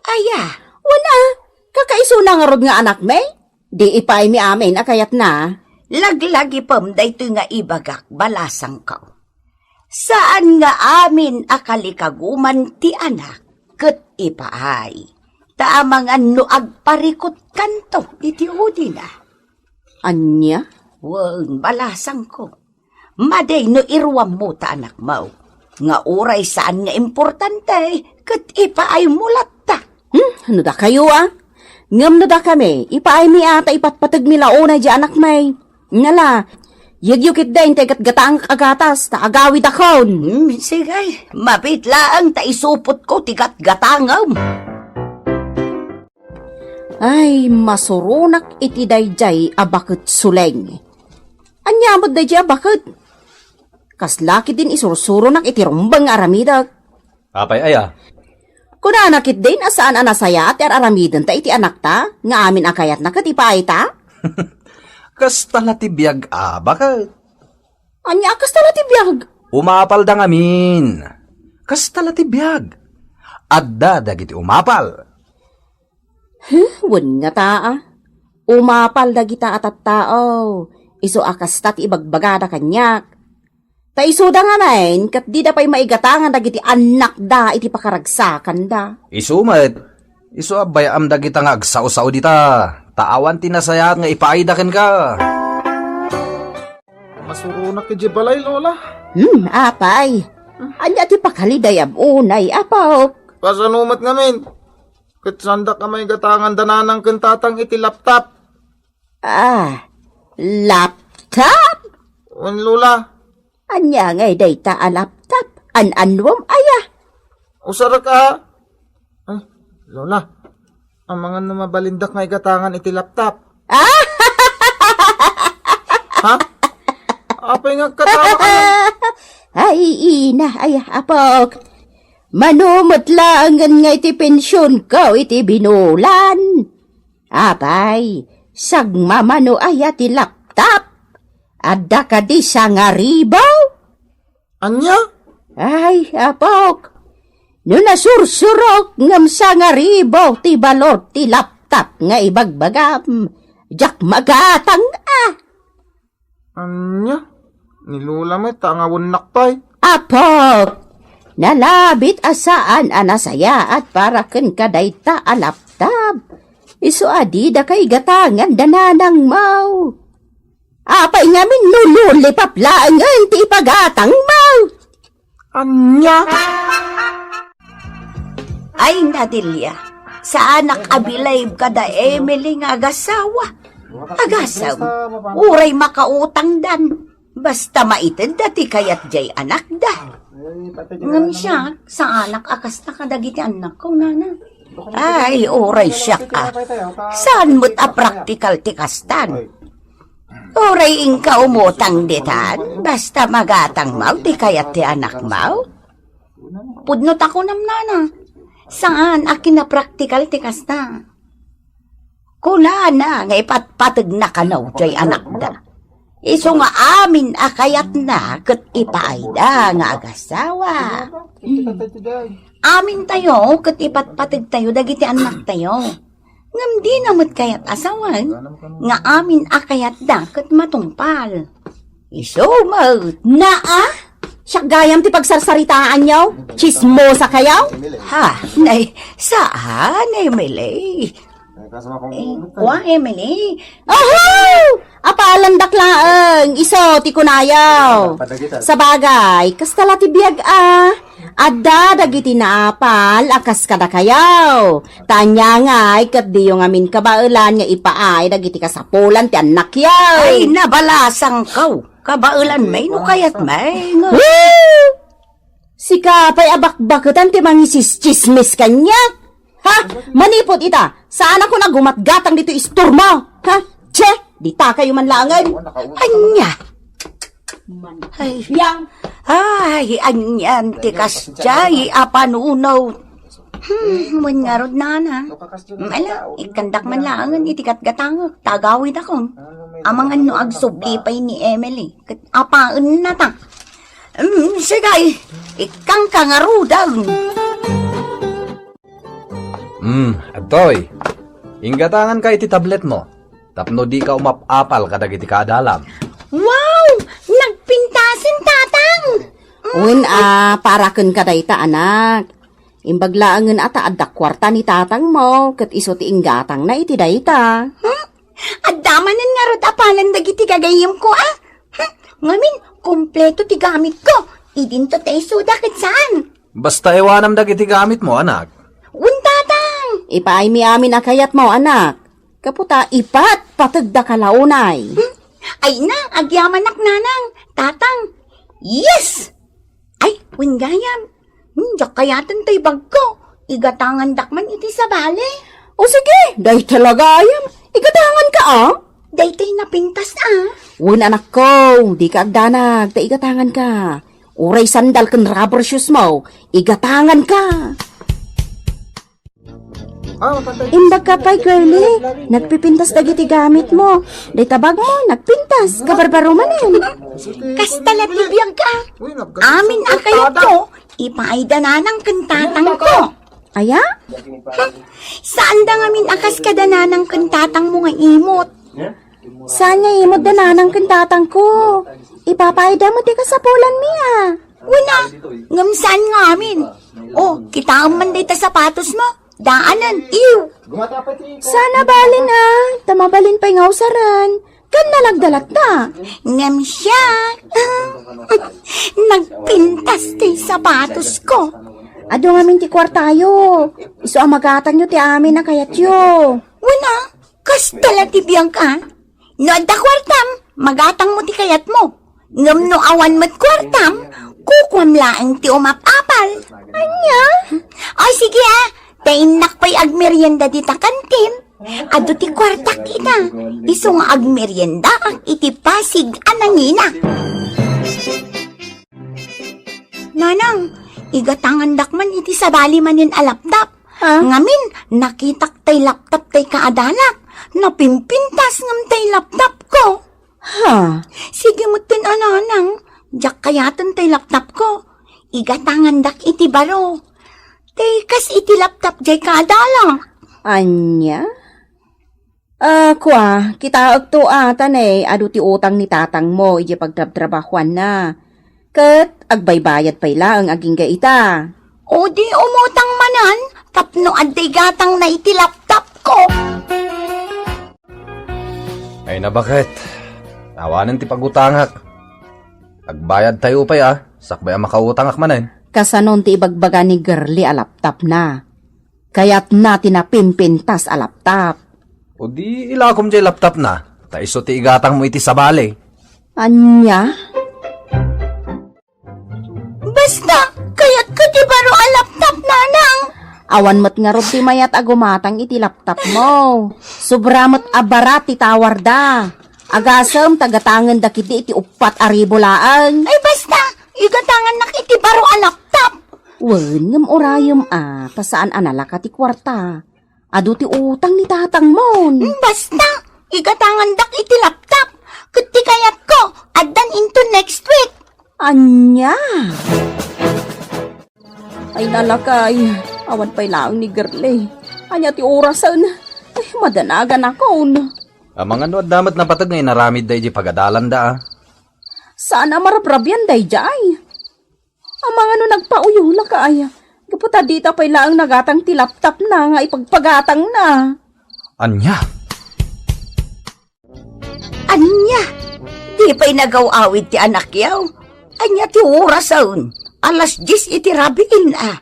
Aya, wen a, kakaisuna ngarud nga anakmi? Di ipaaymi amin a kayatna. Laglagipem daytoy nga ibagak, balasangko. Saan nga amin a kalikaguman ti anak ket ipaay. Ta amangan no agparikutkanto iti udina. Ania? Wen, balasangko. Madi no iruammo ta anakmo, nga uray saan nga importante, ket ipaaymo latta. Hmm, no dakayo a. Ngem no dakami, ipaaymi a ta ipatpategmi la unay diay anakmi. Ngala, yegyo ketdi ti gatgatangak a gatas, ta agawidakon. Hmm, sige, mabiit laeng ta isupotko ti gatgatangem. Ay, masuronak iti daydiay a baket suleng. Ania met daydiay a baket? Kasla ketdin isursuronak iti rumbeng nga aramidek. Apay aya? Kunana ketdin a saan a nasayaat ti ar-aramidenta iti anakta, nga amin a kayatna ket ipaayta? Kasta la ti biag a baket. Ania a kasta la ti biag? Umapalda ngamin. Kasta la ti biag. Adda dagiti umapal. Huh, wen ngata a. Umapal dagita a tattao. Isu a kasta ti ibagbagada kaniak. Ta isuda ngamin, ket dida pay maigatangan dagiti annakda iti pakaragsakanda. Isu met, isu a bay-am dagita nga agsao-sao dita, ta awan ti nasayaat nga ipaayda kenka. Masuronak idiay balay, Lola. Hmm, apay. Ania ti pakalidayaw unay, apok? Kasano met ngamin? Ket saandak a maigatangan da nanang ken tatang iti laptop. Ah, laptop? Wen, Lola. Ania ngay dayta a laptop? An-annuam aya? Usarek a. Ay, Lola. Amangan no mabalindak nga igatangan iti laptop. Ah! Ha? Apay nga agkatawa ka? Ay, ina, ay, apok. Mano met laengen nga iti pensionko iti binulan. Apay, sagmamano aya ti laptop? Adda kadi sangaribu? Ania? Ay, apok. No nasursurok ngem sangaribu ti balor ti laptop nga ibagbagam, diak magatang a. Ania? Ni Lola met ta angawennak pay. Apok! Nalabit a saan a nasayaat para kenka dayta a laptop. Isu a dida kaigatangan da nanangmo. Apay ngamin no lollipop laengen ti ipagatangmo? Ania? Ay, Nadelia, saanak a believe kada Emily nga agasawa. Agasem, uray makautangdan. Basta maitedda ti kayat diay anakda. Ngem siak, saanak a kasta kadagiti annakko, nana. Ay, uray siak a. Saan met a praktikal ti kastan? Uray inka umutang ditan, basta magatangmo ti kayat ti anakmo. Pudno ta kunam, nana. Saan a kinapraktikal ti kasta. Kunana nga ipatpategna kano diay anakda. Isu nga amin a kayatna ket ipaayda nga agasawa. Amintayo ket ipatpategtayo dagiti annaktayo. Ngem dina met kayat a sawen nga amin a kayatda ket matungpal. Isu met. Naa? Siak gayam ti pagsarsaritaanyo? Tsismosa kayo? Ha? Nay, saan, Emily? Eh, kua, Emily. Oho! Apalandak laeng, isu ti kunayo. Sabagay, kasta la ti biag a. Adda dagiti naapal a kas kadakayo. Ta ania ngay ket diyo ngamin kabaelan nga ipaay dagiti kasapulan ti annakyo. Ay, nabalasangko. Kabaelan may no kayat may nga. Woo! Sika pay a bakbaketan ti mangisischismis kaniak. Ha? Manipud ita, saanak a gumatgatang ditoy istormo. Ha? Che! Dita kayo man laengen. Ania? Ay, ay, anian ti kasdiay a panunaw. Hmm, wen ngarud, nana. Ala, ikkandak man laengen iti gatgatangek, ta agawidakon. Amangan no agsubli pay ni Emily, ket apaenna ta. Hmm, sige, ikkanka ngaruden. Hmm, adtoy. Inggatanganka iti tabletmo tapno dika umap-apal kadagiti kaadalam. Wow! Nagpintasen, Tatang! Wen a, para kenka dayta, anak. Imbag laengen a ta adda kuarta ni tatangmo, ket isu ti inggatangna iti dayta. Hmm? Adda manen ngarud apalan dagiti gagayyemko, a? Hmm? Ngamin, kompleto ti gamitko. Idinto ta isuda ket saan. Basta iwanam dagiti gamitmo, anak. Wen, Tatang! Ipaaymi amin a kayatmo, anak. Gapu ta ipatpateg daka la unay. Hmm? Ay na, agyamanak, Nanang, Tatang. Yes! Ay, wen gayam. Hmm, diak kayaten tay bagko. Igatangandak man iti sabali. O sige, dayta la gayam. Igatanganka, a? Daytay napintas, a. Wen, anakko, dika agdanag, ta igatanganka. Uray sandal ken rubber shoes mo, igatanganka. Imbagka pay, girlie, nagpipintas dagiti gamitmo. Dayta bagmo, nagpintas, kabarbaro manen. Kasta la ti biagka. Amin a kayatko, ipaayda nanang ken tatangko. Aya? Saanda ngamin a kas kada nanang ken tatangmo nga imot. Saan nga imot da nanang ken tatangko? Ipapaayda met ti kasapulanmi, a. Wen a, ngem saan ngamin. O, kitaem man dayta sapatosmo. Daanen, iw. Saan a balin, a, ta mabalin pay nga usaren. Ken nalagda latta. Ngem siak, nagpintas ti sapatosko. Adu ngamin ti kuartayo. Isu a magatangyo ti amin a kayatyo. Wen a, kasta la ti biagka. No adda kuartam, magatangmo ti kayatmo. Ngem no awan met kuartam, kukuam laeng ti umap-apal. Ania? O, sige, a. Ta innak pay agmerienda dita kantin. Adu ti kuartak ita. Isu nga agmeriendaak iti Pasig a nangina. Nanang, igatangandak man iti sabali manen a laptop. Ha? Ngamin, nakitak tay laptop tay kaadalak. Napimpintas ngem tay laptopko. Ha? Sige metten a, nanang, diak kayaten tay laptopko. Igatangandak iti baro. Tay kas iti laptop jay kaadalak. Ania? A, kua, kitaekto a ta ne, adu ti utang ni tatangmo idiay pagtrabtrabahuanna. Ket agbaybayad pay laeng agingga ita. O di umutang manen tapno adda igatangna iti laptopko. Ay, nabaket. Awanen ti pagutangak. Agbayadtayo pay, a, sakbay a makautangak manen. Kasanon ti ibagbaga ni Girlie a laptopna? Kayatna ti napimpintas a laptop. O di ilakom jay laptopna, ta isu ti igatangmo iti sabali. Ania? Basta, kayatko ti baro a laptop, nanang. Awan met ngarud ti mayat a gumatang iti laptopmo. Sobra met a barat ti tower da. Agasem ta gatangenda ketdi iti uppat a ribu laeng. Ay, basta, igatangannak iti baro a laptop. Wen, ngem urayem a, ta saan a nalaka ti kuarta. Adu ti utang ni tatangmon. Basta, igatangandak iti laptop. Ket ti kayatko, addan into next week. Ania? Ay, nalakay, awan pay laeng ni Girlie. Ania ti orasen? Ay, madanaganakon. Amangan no adda met napateg nga inaramidda idiay pagadalanda, a. Saan a marabrabian daydiay. Amangan no nagpauyolakay. Gapu ta dita pay laeng nagatang ti laptopna nga ipagpagatangna. Ania? Ania? Di pay nagaw-awid ti anakyaw? Ania ti orasen? Alas dies iti rabiin, a.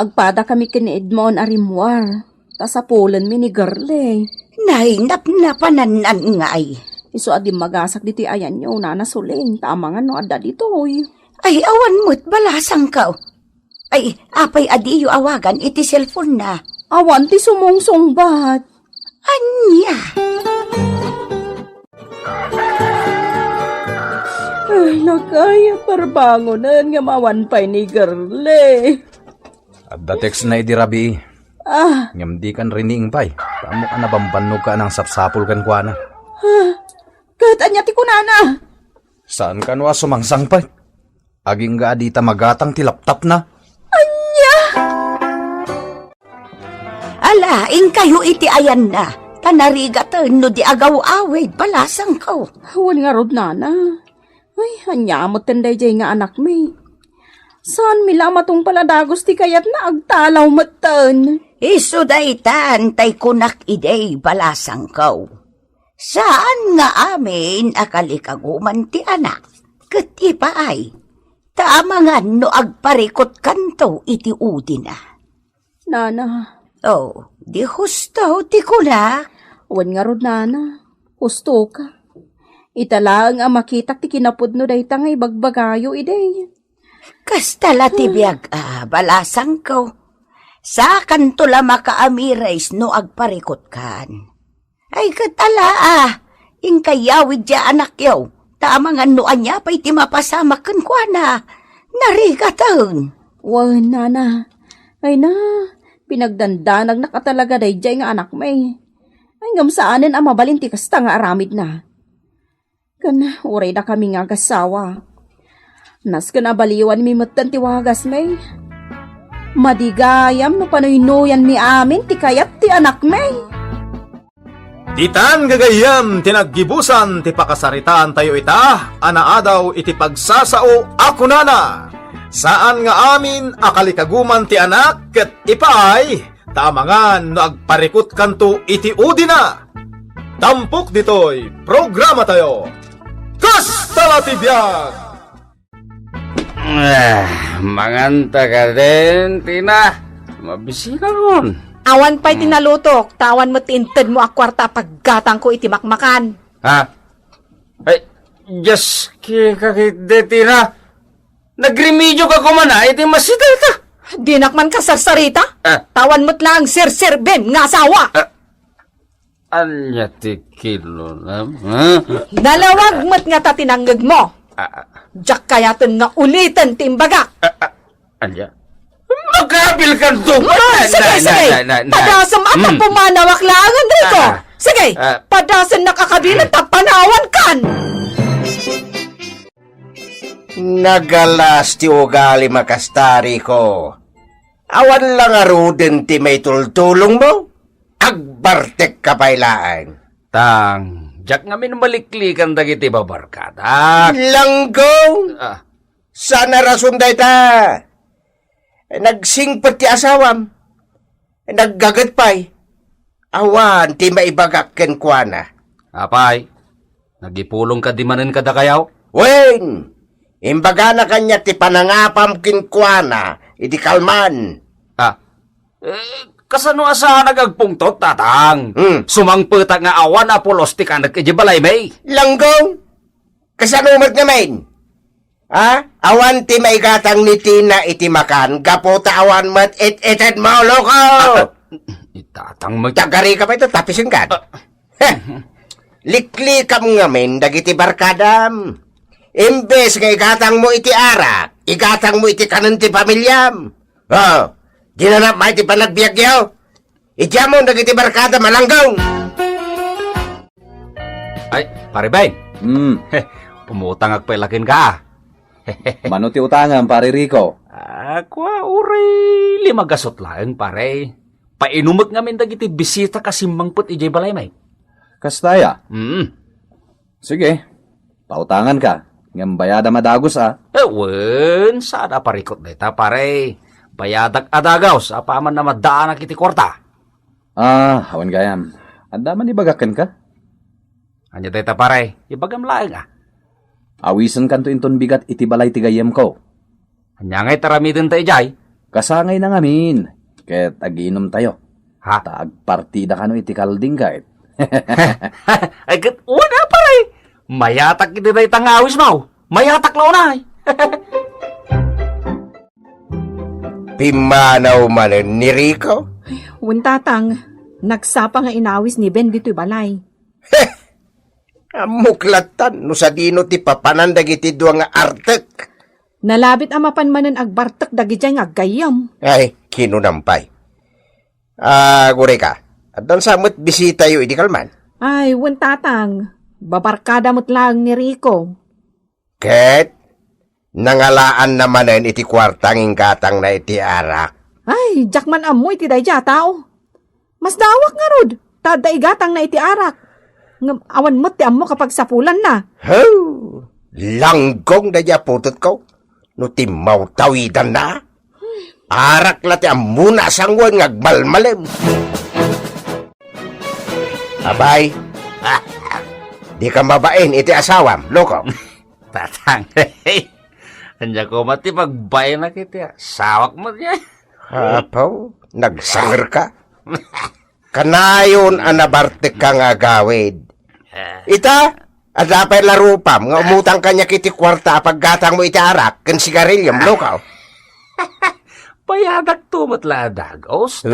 Agpadakami ken ni Edmond a rimmuar. Ta sapulenmi ni Girlie. Nay, napnapanannan ngay. Isu a dimmagasak ditoy ayanyo, Nana Suling, ta amangan no adda ditoy. Ay, awan met balasangko. Ay, apay a diyo awagan iti cellphone-na? Awan ti sumungsungbat. Ania? Ay, nakay, parbangonen nga mawan pay ni Gerle. Adda text na idi rabii. Ah. Ngem dikan riniing pay. Tamo ka nabambannog ka nang sapsapul kenkuana. Ah, ket ania ti kunana? Saan kano a sumangsangpet? Agingga a dita magatang ti laptopna. Ania? Ala, inkayo iti ayanna, ta narigaten no di agaw-awid, balasangko. Wen ngarud, nana. Ay, ania metten daydiay nga anakmi? Saanmi la a matungpal a dagus ti kayatna, agtalaw metten. Isu daytan tay kunak idi, balasangko. Saan nga amin a kalikaguman ti anak ket ipaay, ta amangan no agparikutkanto iti udina. Nana. Oh, di husto ti kunak? Wen ngarud, nana. Hustoka. Ita laeng a makitak ti kinapudno dayta nga ibagbagayo idi. Kasta la ti biag a, balasangko. Sakanto la makaamires no agparikutkan. Ay, ket ala a, inkayo awid diay anakyo, ta amangan no ania pay ti mapasamak kenkuana. Narigaten. Wen, nana. Ay na, pinagdandanagnak a talaga daydiay nga anakmi. Ay, ngem saanen a mabalin ti kasta nga aramidna. Ken uray dakami nga agassawa, nasken a baliwanmi metten ti wagasmi. Madi gayam no panuynoyanmi amin ti kayat ti anakmi. Ditan gagayyem ti naggibusan ti pakasaritaantayo ita a naadaw iti pagsasao a kunana, saan nga amin a kalikaguman ti anak ket ipaay, ta amangan no agparikutkanto iti udina. Tampok ditoy programatayo, Kasta la ti Biag! Ah, manganta ka din, Tina. Mabisi ka ngon. Awan pay ti Hmm. nalutok, ta awan met ti intedmo a kuarta a paggatangko iti makmakan. Ha? Ay, Diyos, ki-, kakit de, Tina. Nagremedyo ka kuman, ah, iti masita ka. Dinak man kasarsarita. Ah. Ta awan met laeng serserbem nga asawa. Ah. Ania ti kinunam, ha? Nalawag met ngata ti nangngegmo. Ah, ah. Diak kayaten nga uliten ti imbagak. Ah, ah. Ania? Makabil kanto. Ah, sige, sige. Padasem a Hmm. ta pumanawak laeng, Enrico. Ah, ah. Sige, Ah. padasennak a kabilen ta panawankan. Nagalas ti ugalim a kasta, Rico. Awan la ngaruden ti maitultulongmo? Agbartekka pay laeng. Tang, diak ngamin maliklikan dagiti babarkadak. Langgong! Ah. Saan a rason dayta? Nagsingpet ti asawam. Naggaget pay. Awan ti maibagak kenkuana. Apay, nagipulongka di manen kadakayo? Wen, imbagana kaniak ti panangapam kenkuana idi kalman. Ah, eh, kasano a saanak agpungtot, Tatang? Hmm. Sumangpetak nga awan a pulos ti kanek idiay balaymi. Langgong, kasano met ngamin? Ha? Awan ti maigatang ni Tina iti makan gapu ta awan met it-itedmo, loko! Ah, ah, itatang mag- Tagarika pay ita, tapisenkan. Ah. Heh. Liklikam ngamin dagiti barkadam. Imbes nga igatangmo iti arak, igatangmo iti kanen ti pamiliam. Oh, dinana met ti panagbiagyo. Idiamon dagiti barkada, Malanggong! Ay, Pare Beng. Hmm. Umutangak pay la kenka, ah. Mano ti utangam, Pare Rico? Ah, kua, uray lima gasut laeng, pare. Painumek ngamin dagiti bisita a simmangpet idiay balaymi. Kasta aya? Mm. Sige, pautanganka, ngem bayadam a dagus, a. Eh, wen, saan a parikut dayta, pare. Bayadak a dagus, apaman a maddaanak iti kuarta. Ah, awan gayam. Adda man ibagak kenka? Ania dayta, pare? Ibagam laeng, a. Awisenkanto inton bigat iti balay ti gayyemko. Ania ngay ti aramidenta idiay? Kasangayna ngamin, ket agiinumtayo. Ha? Ta agpartida kano iti kalding, ket. Ay, ket una, pare. Mayatak iti dayta nga awismo. Mayatak la unay. Pimmanaw manen ni Rico? Wen, Tatang, nagsapa nga inawis ni Ben ditoy balay. Heh! Ammok lattan no sadino ti papanan dagiti dua nga artek. Nalabit a mapan manen agbartek dagidiay nga aggayyem. Ay, kinunam pay. Ah, Gureka, addan sa met bisitayo idi kalman? Ay, wen, Tatang. Babarkada met laeng ni Rico. Ket nangalaanna manen iti kuarta nga inggatangna iti arak. Ay, diak man ammo iti daydiay a tao. Masdawak ngarud, ta adda igatangna iti arak. Ngem awan met ti ammo kapagsapulanna. Haw! Langgong daydiay a putotko no timmawtawidanna. Arak la ti ammona a sangoen nga agmalmalem. Abay, dika mabain iti asawam, loko. Tatang, ania koma ti pagbaenak iti asawak met ngay? Apaw, nagsanger ka. Kanayon a nabartek ka nga agawid. Ita, adda pay la rupam nga umutang kaniak iti kuarta a paggatangmo iti arak ken sigarilyo, loko. Bayadakto met la a dagus, ta.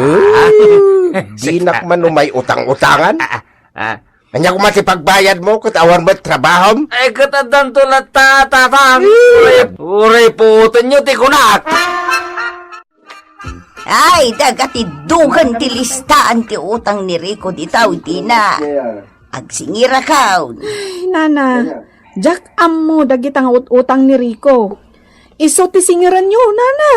Eh, dinak man umay utang-utangan. Ah, ah. Ania koma ti pagbayadmo ket awan met trabahom? Ay, ket addanto latta, Tatang. Eh. Uray, uray puotenyo ti kunak. Ay, daga ti dugan ti listaan ti utang ni Rico dita, Tina. Agsingirakon. Ay, Nana, diak ammo dagita nga ut-utang ni Rico. Isu ti singiranyo, Nana.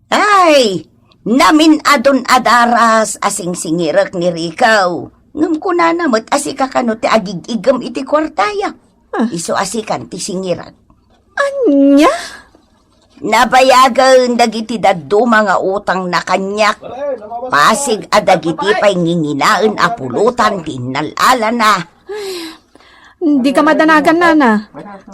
Ay, namin-adon a daras a singsingirek ni Rico. Ngem kunana met a sika kano ti agig-igem iti kuartaya. Ah. Isu a sikan ti singirek. Ania? Nabayagen dagiti dadduma nga utangna kaniak. Pasig a dagiti pay nginginaen a pulutan ti innal-alana. Dika madanagan, Nana.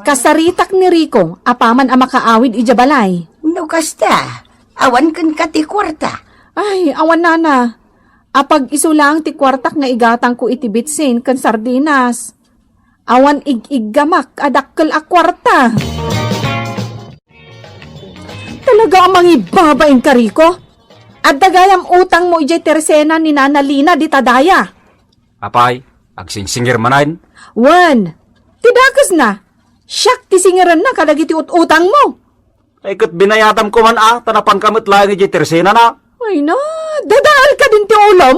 Kasaritak ni Rico apaman a makaawid idiay balay. No kasta, awan kenka ti kuarta. Ay, awan, Nana. Apag-isu laeng ti kuartak nga igatangko iti bitsin ken sardinas. Awan ig-iggamak a dakkel a kuarta. Talaga a mangibabain ka, Rico. Adda gayam utangmo idiay tersena ni Nana Lina dita daya. Apay, agsingsingir manen? Wen, ti dakesna, siak ti singirenna kadagiti ut-utangmo. Ay, ket binayadam koman a, ta napanka met laeng idiay tersenana. Ay na, dadael kadin ti ulom?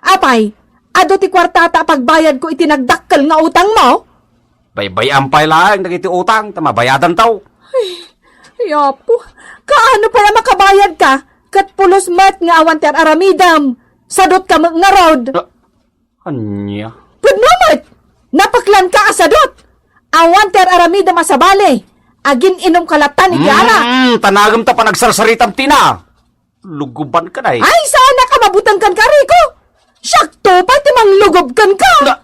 Apay, adu ti kuartata a pagbayadko iti nagdakkel nga utangmo? Baybay-am pay laeng dagiti utang, ta mabayadanto. Ay, ay, Apo, kaano pay a makabayadka? Ket pulos met nga awan ti ar-aramidem. Sadotka met ngarud. Ah, ania? Pudno met! Napeklanka a sadot! Awan ti ar-aramidem a sabali! Agin-inumka latta iti arak! Mm, tanagem ta panagsarsaritam, Tina! Lugubanka, day. Ay, saanak a mabutengkanka, Rico! Siakto pay ti manglugub kenka! Na,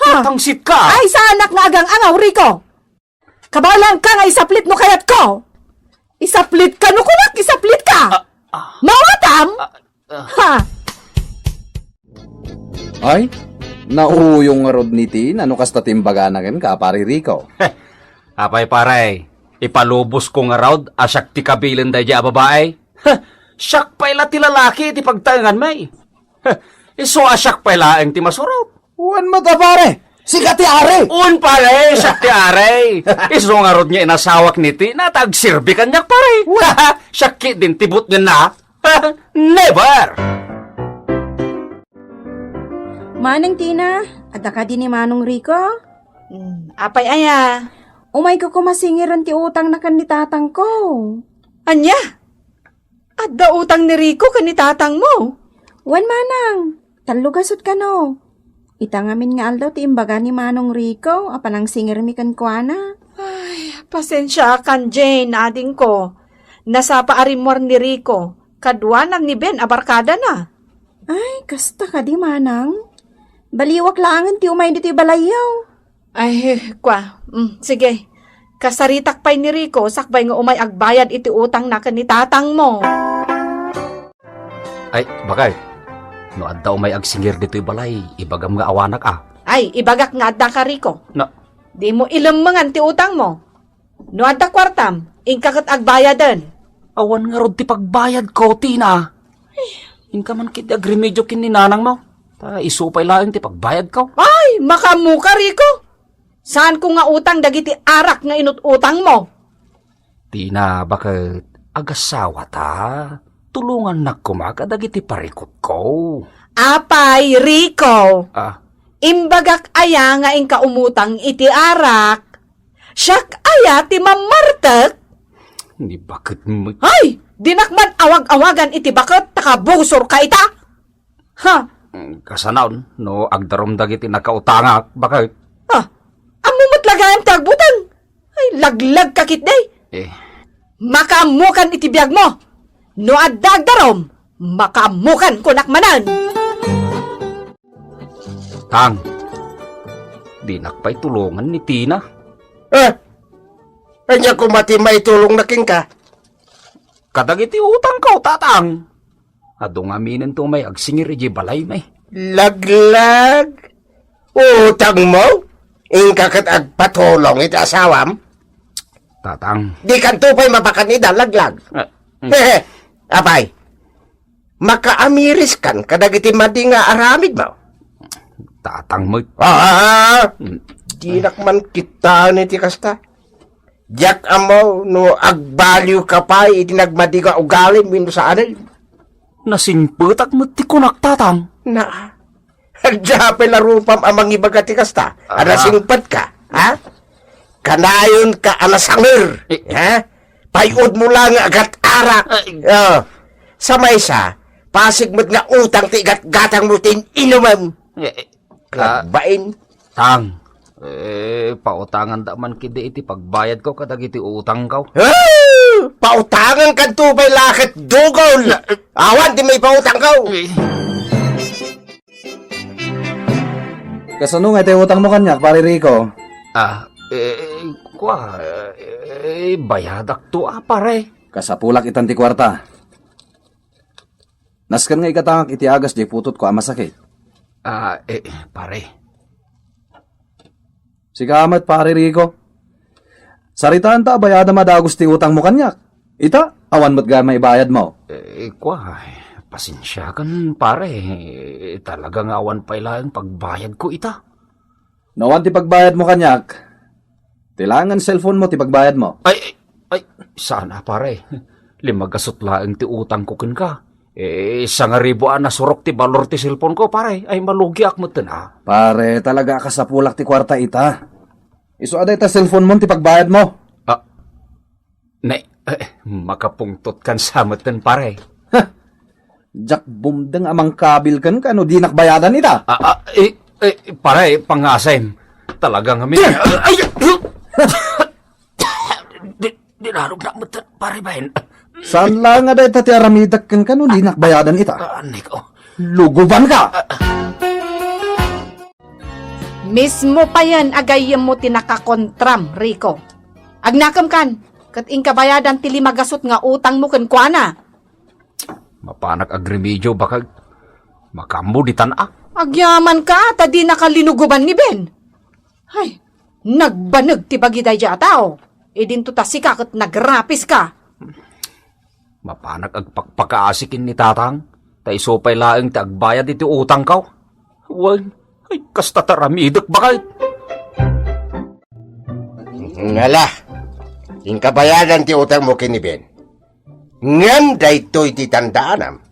ha? Tangsitka! Ay, saanak nga agang-angaw, Rico! Kabaelanka nga isaplit no kayatko! Isaplitka no kunak, isaplitka! Ah, ah. Mawatam? Ah, ah. Ha! Ay, nauyong ngarud ni Tina no kasta ti imbagana kenka, Pare Rico. Apay, pare, ipalubosko ngarud a siak ti kabilin daydiay a babai? Heh, siak pay la ti lalaki ti pagtaenganmi. Heh, isu a siak pay laeng ti masurot. Wen met a, pare, sika ti ari. Un, pare, siak ti ari. Isu ngarud nga inasawak ni Tina ta agserbi kaniak, pare. Wen. Siak ketdin ti butngenna. Never! Manang Tina, adda kadi ni Manong Rico? Hmm, apay aya? Umayko koma singiren ti utangna ken ni tatangko. Ania? Adda utang ni Rico ken ni tatangmo? Wen, manang. Tallo gasut kano. Ita ngamin nga aldaw ti imbaga ni Manong Rico a panangsingirmi kenkuana. Ay, pasensiakan, Jane, adingko. Nasapa a rimmuar ni Rico, kaduana ni Ben a barkadana. Ay, kasta kadi, manang? Baliwak laengen ti umay ditoy balayyo. Ay, kua. Mm, sige. Kasaritak pay ni Rico sakbay nga umay agbayad iti utangna ken ni tatangmo. Ay, bakay, no adda umay agsingir ditoy balay, ibagam nga awanak a. Ay, ibagak nga adda ka, Rico. Na- Dimo ilemmengan ti utangmo. No adda kuartam, inka ket agbayaden. Awan ngarud ti pagbayadko, Tina. Inka man ketdi agremedio ken ni nanangmo. Ah, isu pay laeng ti pagbayadko. Ay, makaammoka, Rico. Saanko nga utang dagiti arak nga inut-utangmo. Tina, baket agassawa ta. Tulongannak koma kadagiti parikutko. Apay, Rico. Ah. Imbagak aya nga inka umutang iti arak? Siak aya ti mammartek? Ni baket met. Ay! Dinak man awag-awagan iti baket ta kabusorka ita? Ha? Kasanaon, no agdarum dagiti nakautangak, baket. Ah, ammo met la gayam ti agbuteng. Ay, laglagka ketdi. Eh. Makaammokan iti biagmo. No adda agdarum, makaammokan kunak manen. Tang, dinak pay tulongan ni Tina. Eh, ania koma ti maitulongna kenka? Kadagiti utangko, Tatang. Adu ngaminento may agsingir idiay balaymi. Laglag? Utangmo? Inka ket agpatulong iti asawam? Tatang. Dikanto pay mabakan ida, laglag. Ah, mm. Hehe. Apay, makaamiriskan kadagiti madi nga aramidmo? Tatang met. Ah! Mm. Dinak man kitaen iti kasta. Diak ammo no agbaliwka pay iti nagmadi nga ugalim wenno saanen. Nasingpetak met ti kunak, Tatang. Na, adda pay la rupam a mangibaga ti kasta. Ah. A nasingpetka, ha? Kanayonka a nasanger, eh, ha? Pay-odmo la nga agat-arak. Ay. Ah. Sa maysa, pasig met nga utang ti igatgatangmo ti in-inumem. Eh, eh, ah. Kalagbain. Tang, eh, pautanganda man ketdi iti pagbayadko kadagiti utangko. Ah! Pautangankanto pay la ket dugol! Awan ti maipautangko! Eh. Kasano nga iti utangmo kaniak, Pare Rico? Ah, eh, kua, eh, bayadakto a, pare. Kasapulak itan ti kuarta. Nasken nga ikatangak iti agas diay putotko a masakit. Ah, eh, pare. Sika met, Pare Rico. Saritaanta a bayadam a dagus ti utangmo kaniak. Ita, awan met gayam maibayadmo. Eh, kua, pasensiakan, pare. Talaga nga awan pay laeng pagbayadko ita. No awan ti pagbayadmo kaniak, ti laengen cellphone-mo ti pagbayadmo. Ay, ay, ay, saan a, pare. Lima gasut laeng ti utangko kenka. Eh, sangaribu a nasurok ti balor ti cellphone-ko, pare. Ay, malugiak metten a. Pare, talaga a kasapulak ti kuarta ita. Isu a dayta cellphone-mo ti pagbayadmo. Ah, ne, eh, makapungtotkan sa metten, pare. Huh! Diak bumdeng a mangkabil kenka no dinak bayadan ita. Ah, ah, eh, eh, pare, pangasem. Talaga ngamin. Ay! Di, dinarog na met, pare, baen. Saan la nga dayta ti aramidek kenka no dinak bayadan ita? Ah, Nico. Lugubanka! Mismo payen a gayyemmo ti nakakontram, Rico. Agnakemkan, ket inka bayadan ti lima gasut nga utangmo kenkuana. Mapanak agremedio, baket. Makaammo ditan a. Agyamanka ta dinaka linuguban ni Ben. Ay, nagbaneg ti bagi daydiay a tao. Idinto ta sika ket nagrapiska. Mapanak agpakpakaasi ken ni Tatang, ta isu pay laeng ti agbayad iti utangko. Wen, ay, kasta ti aramidek, baket. Ngala, inka bayadan ti utangmo ken ni Ben. Ngem daytoy ti tandaanam,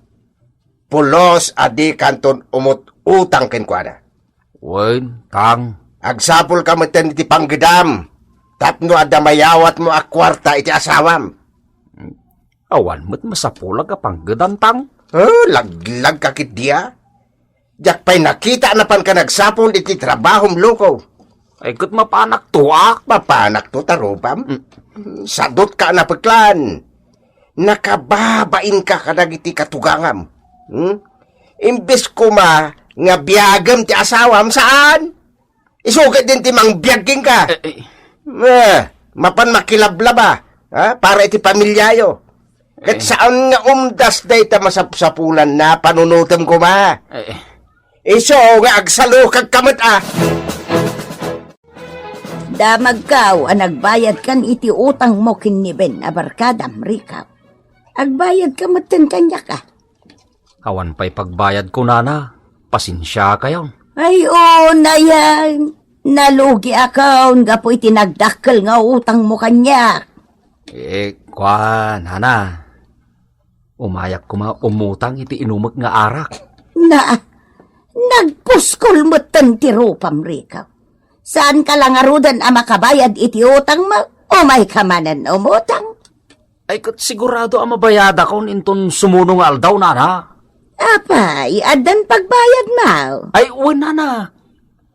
pulos a dikanton umut-utang kenkuana. Wen, Tang. Agsapulka metten iti panggedam tapno adda mayawatmo a kuarta iti asawam. Awan met masapulak a panggedam, Tang. Oh, laglagka ketdi a. Diak pay nakita a napanka nagsapul iti trabahom, loko. Ay, ket mapanakto a. Mapanakto ta rupam. Mm. Sadutka a napeklan. Nakababainka kadagiti katugangam. Hmm? Imbes koma nga biagem ti asawam, saan? Isu ketdin ti mangbiag kenka. Eh, eh. Eh, mapan makilablaba, ha? Para iti pamiliayo. Ket eh, saan nga umdas dayta masapsapulan a panunotem koma. Eh, eh. Isu nga agsalukagka met a. Damagkaw a nagbayadkan iti utangmo ken ni Ben a barkadam, Rico. Agbayadka metten kaniak a. Awan pay pagbayadko, nana. Pasensiakayon. Ay, oo, nayan. Nalugiakon gapu iti nagdakkel nga utangmo kaniak. Eh, kua, nana. Umayak koma umutang iti inumek nga arak. Na, nagpuskol metten ti rupam, Rico. Saanka la ngaruden a makabayad iti utangmo? Umayka manen umutang. Ay, ket sigurado a mabayadakon inton sumuno nga aldaw, nana. Apay, addan pagbayadmo? Ay, wen, nana.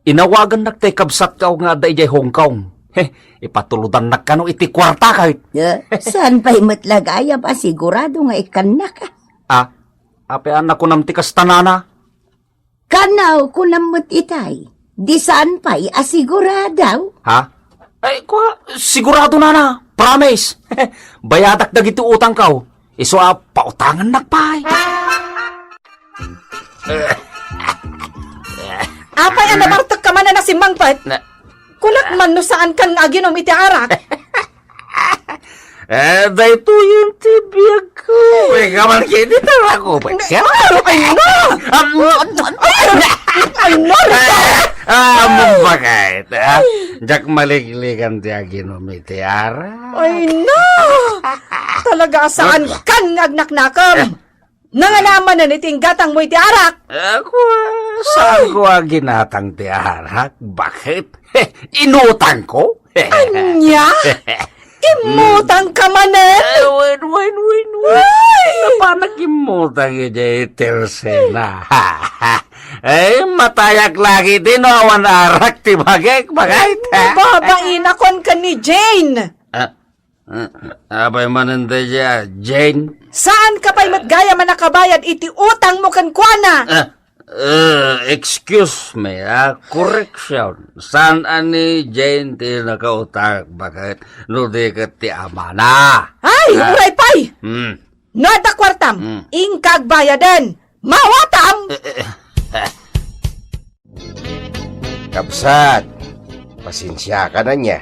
Inawagannak ti kabsatko nga adda idiay Hong Kong. He, ipatulodannak kano iti kuarta, ket. Eh, saan pay met la gayam a sigurado nga ikkannaka? Ah, apay a nakunam ti kasta, nana? Kanaw, kunam met itay. Di saan pay a sigurado? Ha? Ay, kua, sigurado, nana. Promise. Bayadak dagiti utangko. Isu a pautangannak pay. Apay a nabartekka manen a simmangpet? Na- Kunak man no saankan nga aginom iti arak. Eh, daytoyen ti biagko. Ikaw man kini tarako. Ay, no! Am, am, am, Ay, no, Rico! Ah, ah, ammom bakay, ah. Diak maliklikan ti aginom iti arak. Ay, no! Talaga a saankan nga agnaknakam. Nangala manen iti inggatangmo iti arak. Ah, kua, saanko a ginatang ti arak? Bakit? Inutangko? Ania? Immutangka manen? Eh, wen, wen, wen, wen. Ay! Napanak immutang idiay Tercena. Eh, matayak lagi din, no, awan arak ti bagek, bagay. Ay, nababain akon ken ni Jane. Ah, ah, apay manen daydiay, Jane? Saanka pay met gayam a nakabayad iti utangmo kenkuana? Ah, Eh, excuse me, ah, correction. Saan a ni Jane ti nakautang, bakit? No di ket ti amana. Ay, ah, uray pay! Hmm. No adda kuartam, hmm, inka agbayaden. Mawatam! Eh, eh, eh. Kabsat, pasensiaka ania.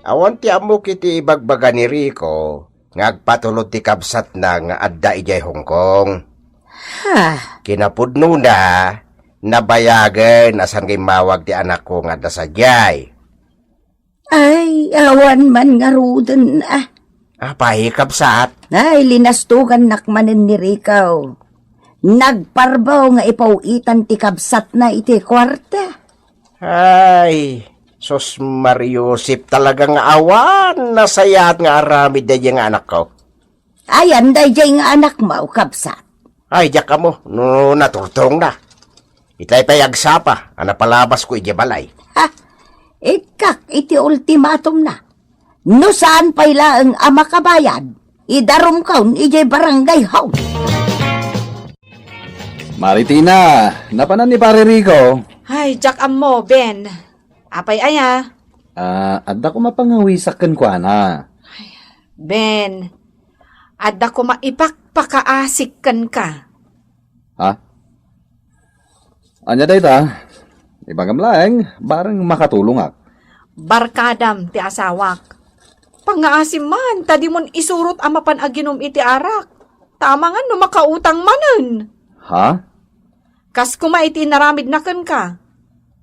Awan ti ammok iti ibagbaga ni Rico nga agpatulod ti kabsatna nga adda idiay Hong Kong. Ha? Kinapudnona, nabayagen a saan nga immawag ti anakko nga adda sadiay. Ay, awan man ngaruden, ah. Apay, kabsat? Ay, linastogannak manen ni Rico. Nagparbaw nga ipaw-itan ti kabsatna iti kuarta. Ay, sus Mario Josep, talaga nga awan nasayaat nga aramid daydiay nga anakko. Ayan daydiay nga anakmo, kabsat? Ay, diak ammo no naturturongna. Itay pay agsapa a napalabasko idiay balay. Ha? Ikkak iti ultimatumna. No saan pay laeng a makabayad, idarumkon idiay barangay hall. Maritina, napanan ni Pare Rico? Ay, diak ammo, Ben. Apay aya? Ah, adda koma pangawisak kenkuana. Ben, adda koma ipakpakaasik kenka. Ha? Ania dayta? Ibagam laeng, bareng makatulongak. Barkadam ti asawak. Pangngaasim man, ta dimon isurot a mapan aginom iti arak. Ta amangan no makautang manen. Ha? Kas koma iti inaramidna kenka.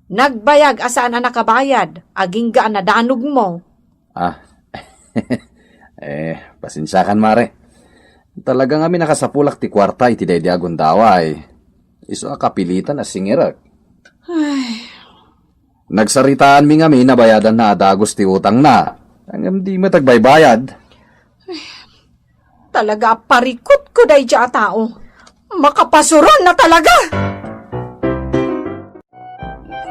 Nagbayag a saan a nakabayad, agingga a nadanogmo. Ah. Eh, pasensiakan, mare. Talaga ngamin a kasapulak ti kuarta iti daydi a gundaway. Isu a kapilitan a singirek. Ay. Nagsaritaanmi ngamin a bayadanna a dagus ti utangna. Ngem di met agbaybayad. Talaga a parikutko daydiay a tao. Makapasuronna talaga!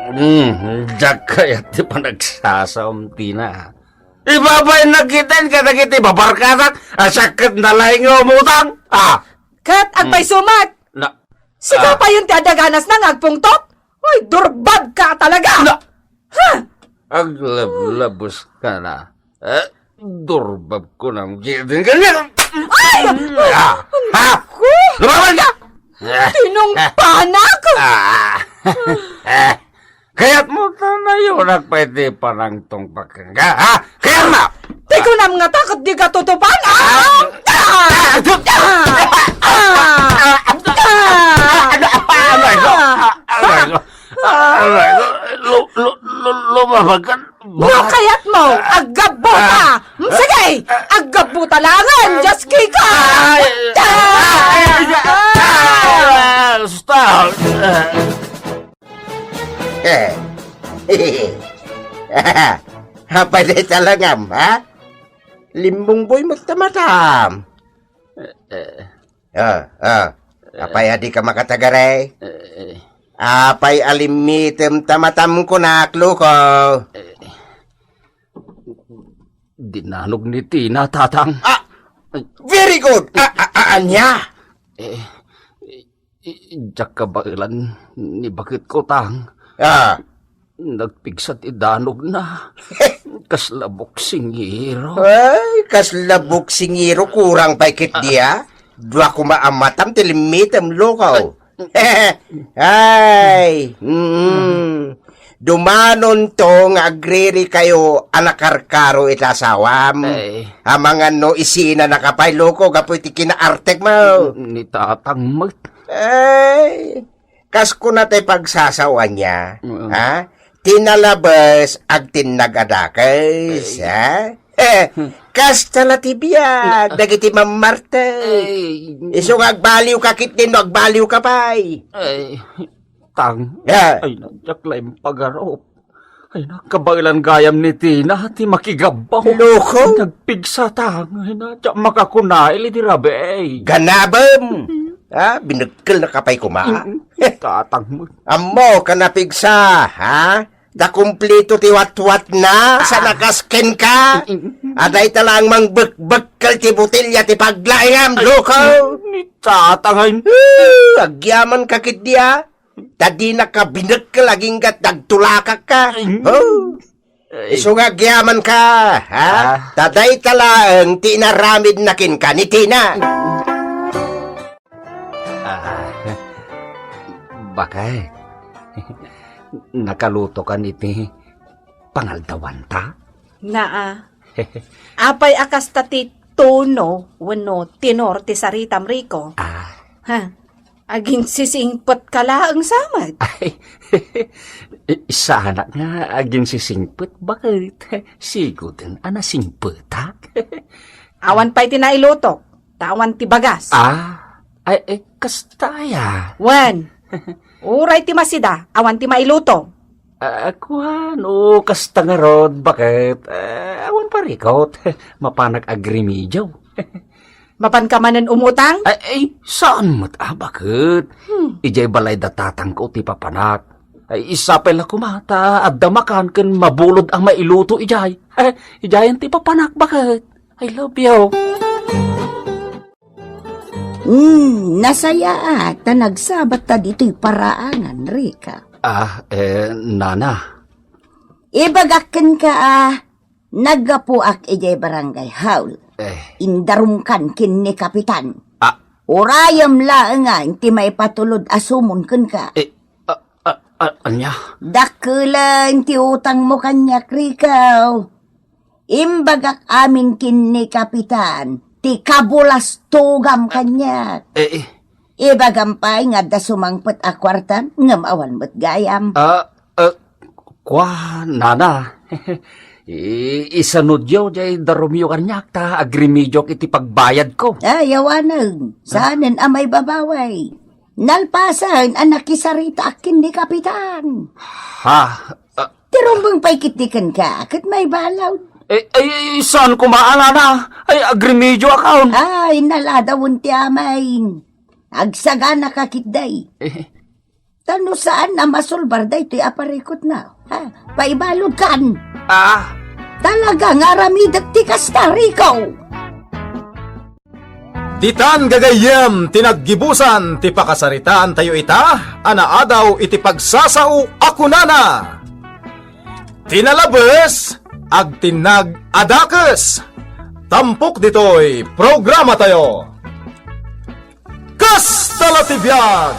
Hmm, diak kayat ti panagsasaom, Tina. Ibabain na kitaen kadagiti babarkadak a siak ket nalaing nga umutang. Ah! Ket agpayso met! Na, Sika ah. Payen ti adda ganasna nga agpungtot? Ay, durbabka talaga! Na, Ha? Aglablabos ka na. Eh, durbab ko nang gidin ka niya. Ay! Ah! Ha? Lumaban ka! Tinungpanak! Ah! Kayat mo tanayo nagpaiti panangtong pagkangga, ha? Kayat mo! Ti kunam nga takot di katutupan! Ah! Ah! Ah! Ah! Ah! Ah! lu-, lu-, lumamagad. No kayatmo, aggabbuta! Ah. Mm, sige! Aggabbuta laengen, Diyos Kika! Ay, ay, ay, ay, ay, ay, stop! Eh. Apay dayta langam, ha? Limbungboy met ta matam. Eh, eh. Ah, ah. Apay a dika makatagari? Eh, eh. Apay a limmitem ta matam kunak, Loko? Eh, dinanog ni Tina, Tatang. Ah! Very good! Ah, ah, ah, ania? Eh, i-, i-, diak kabaelan ni baketko, Tang. Ah. Nagpigsa ti danogna. Kasla boksingero. Ay, kasla boksingero, kurang pay ketdi, a. Dua koma a matam ti limmitem, Loko. Ay, mm. Dumanonto nga agririkayo a nakarkaro iti asawam. Ay. Amangan no isinanaka pay, Loko, gapu iti kinaartekmo. Ni Tatang met. Ay, kas kuna ti pagsasaoanna, Mm. ha? Ti nalabes, agtinnag a dakes, Ay. ha? Eh, Hmm. kasta la ti biag, Na- dagiti mammartek. Ay. Isu nga agbaliwka ketdi no agbaliwka pay. Ay, Tang. Ah. Ay, na, diak la impagarup. Ay na, kabaelan gayam ni Tina ti makigabbaw. Loko? Nagpigsa, Tang. Ay na, diak makakunail iti rabii. Ganabem! Ha? Binekkelnaka pay koma? Mm, Tatang met. Ammok a napigsa, ha? Ta kumplito ti watwatna, Ah. sa nakasken ka. Mm. A dayta laeng mangbekbekkel ti botelya ti paglaingam, Ay, Loko. Ni Tatang, ay. Eh, agyamanka ketdi, a. Ta dinaka binekkel agingga ti agtulakakka. Ay. Oh. Ay. Isu nga agyamanka, ha? Ah. Ta dayta laeng ti inaramidna kenka ni Tina. Ah, bakay. Nakalutokan iti pangaldawanta? Naa. Apay a kasta ti tono wenno tenor ti saritam, Rico? Ah. Ha? Aginsisingpetka laeng sa met? Ay, saanak nga aginsisingpet, baket. Siguden a nasingpetak. Awan pay ti nailutok, ta awan ti bagas. Ah, ay, ay, kasta aya. Wen, uray ti masida, awan ti mailuto. Ah, kuan, o kasta ngarud, baket? Ah, awan parikot. Mapanak agrimidyo. Mapanka manen umutang? Ay, ay, saan met a, baket? Hmm. Idiay balay da tatangko ti papanak. Ay, sapay la koma ta adda makan ken mabulod a mailuto idiay. Eh, idiayen ti papanak, baket? I love you. Hmm, nasayaat ta nagsabatta ditoy paraangan, Rica. Ah, eh, nana. Ibagak kenka a naggapuak idiay barangay hall. Eh. Indarumkan ken ni Kapitan. Ah. Urayem laengen ti maipatulod a sumon kenka. Eh, ah, ah, ah, ania? Dakkelen ti utangmo kaniak, Rico. Imbagak amin ken ni Kapitan ti kabulastogam kaniak. Eh, eh. Ibagam pay nga adda sumangpet a kuartam, ngem awan met gayam. Ah, ah, kua, nana. I-, isanudyo jay darumyo kaniak ta agrimidyok iti pagbayadko. Ay, awanen. Saanen a maibabaway. Nalpasen a nakisaritaak ken ni Kapitan. Ha? Ah. Ti rumbeng pay ketdi kenka, ket maibalud. Eh, ay, ay, saan koma a nana? Ay, agrimidyok, a. Ay, naladawen ti amayen. Agsaganaka ketdi. Eh. Ta no saan a masulbar daytoy a parikutna, ha? Paibaludkan. Ah. Talaga nga aramidek ti kasta, Rico. Ditan gagayyem ti naggibusan ti pakasaritaantayo ita a naadaw iti pagsasao a kunana, "Ti nalabes, agtinnag a dakes." Tampok ditoy programatayo. Kasta la ti biag!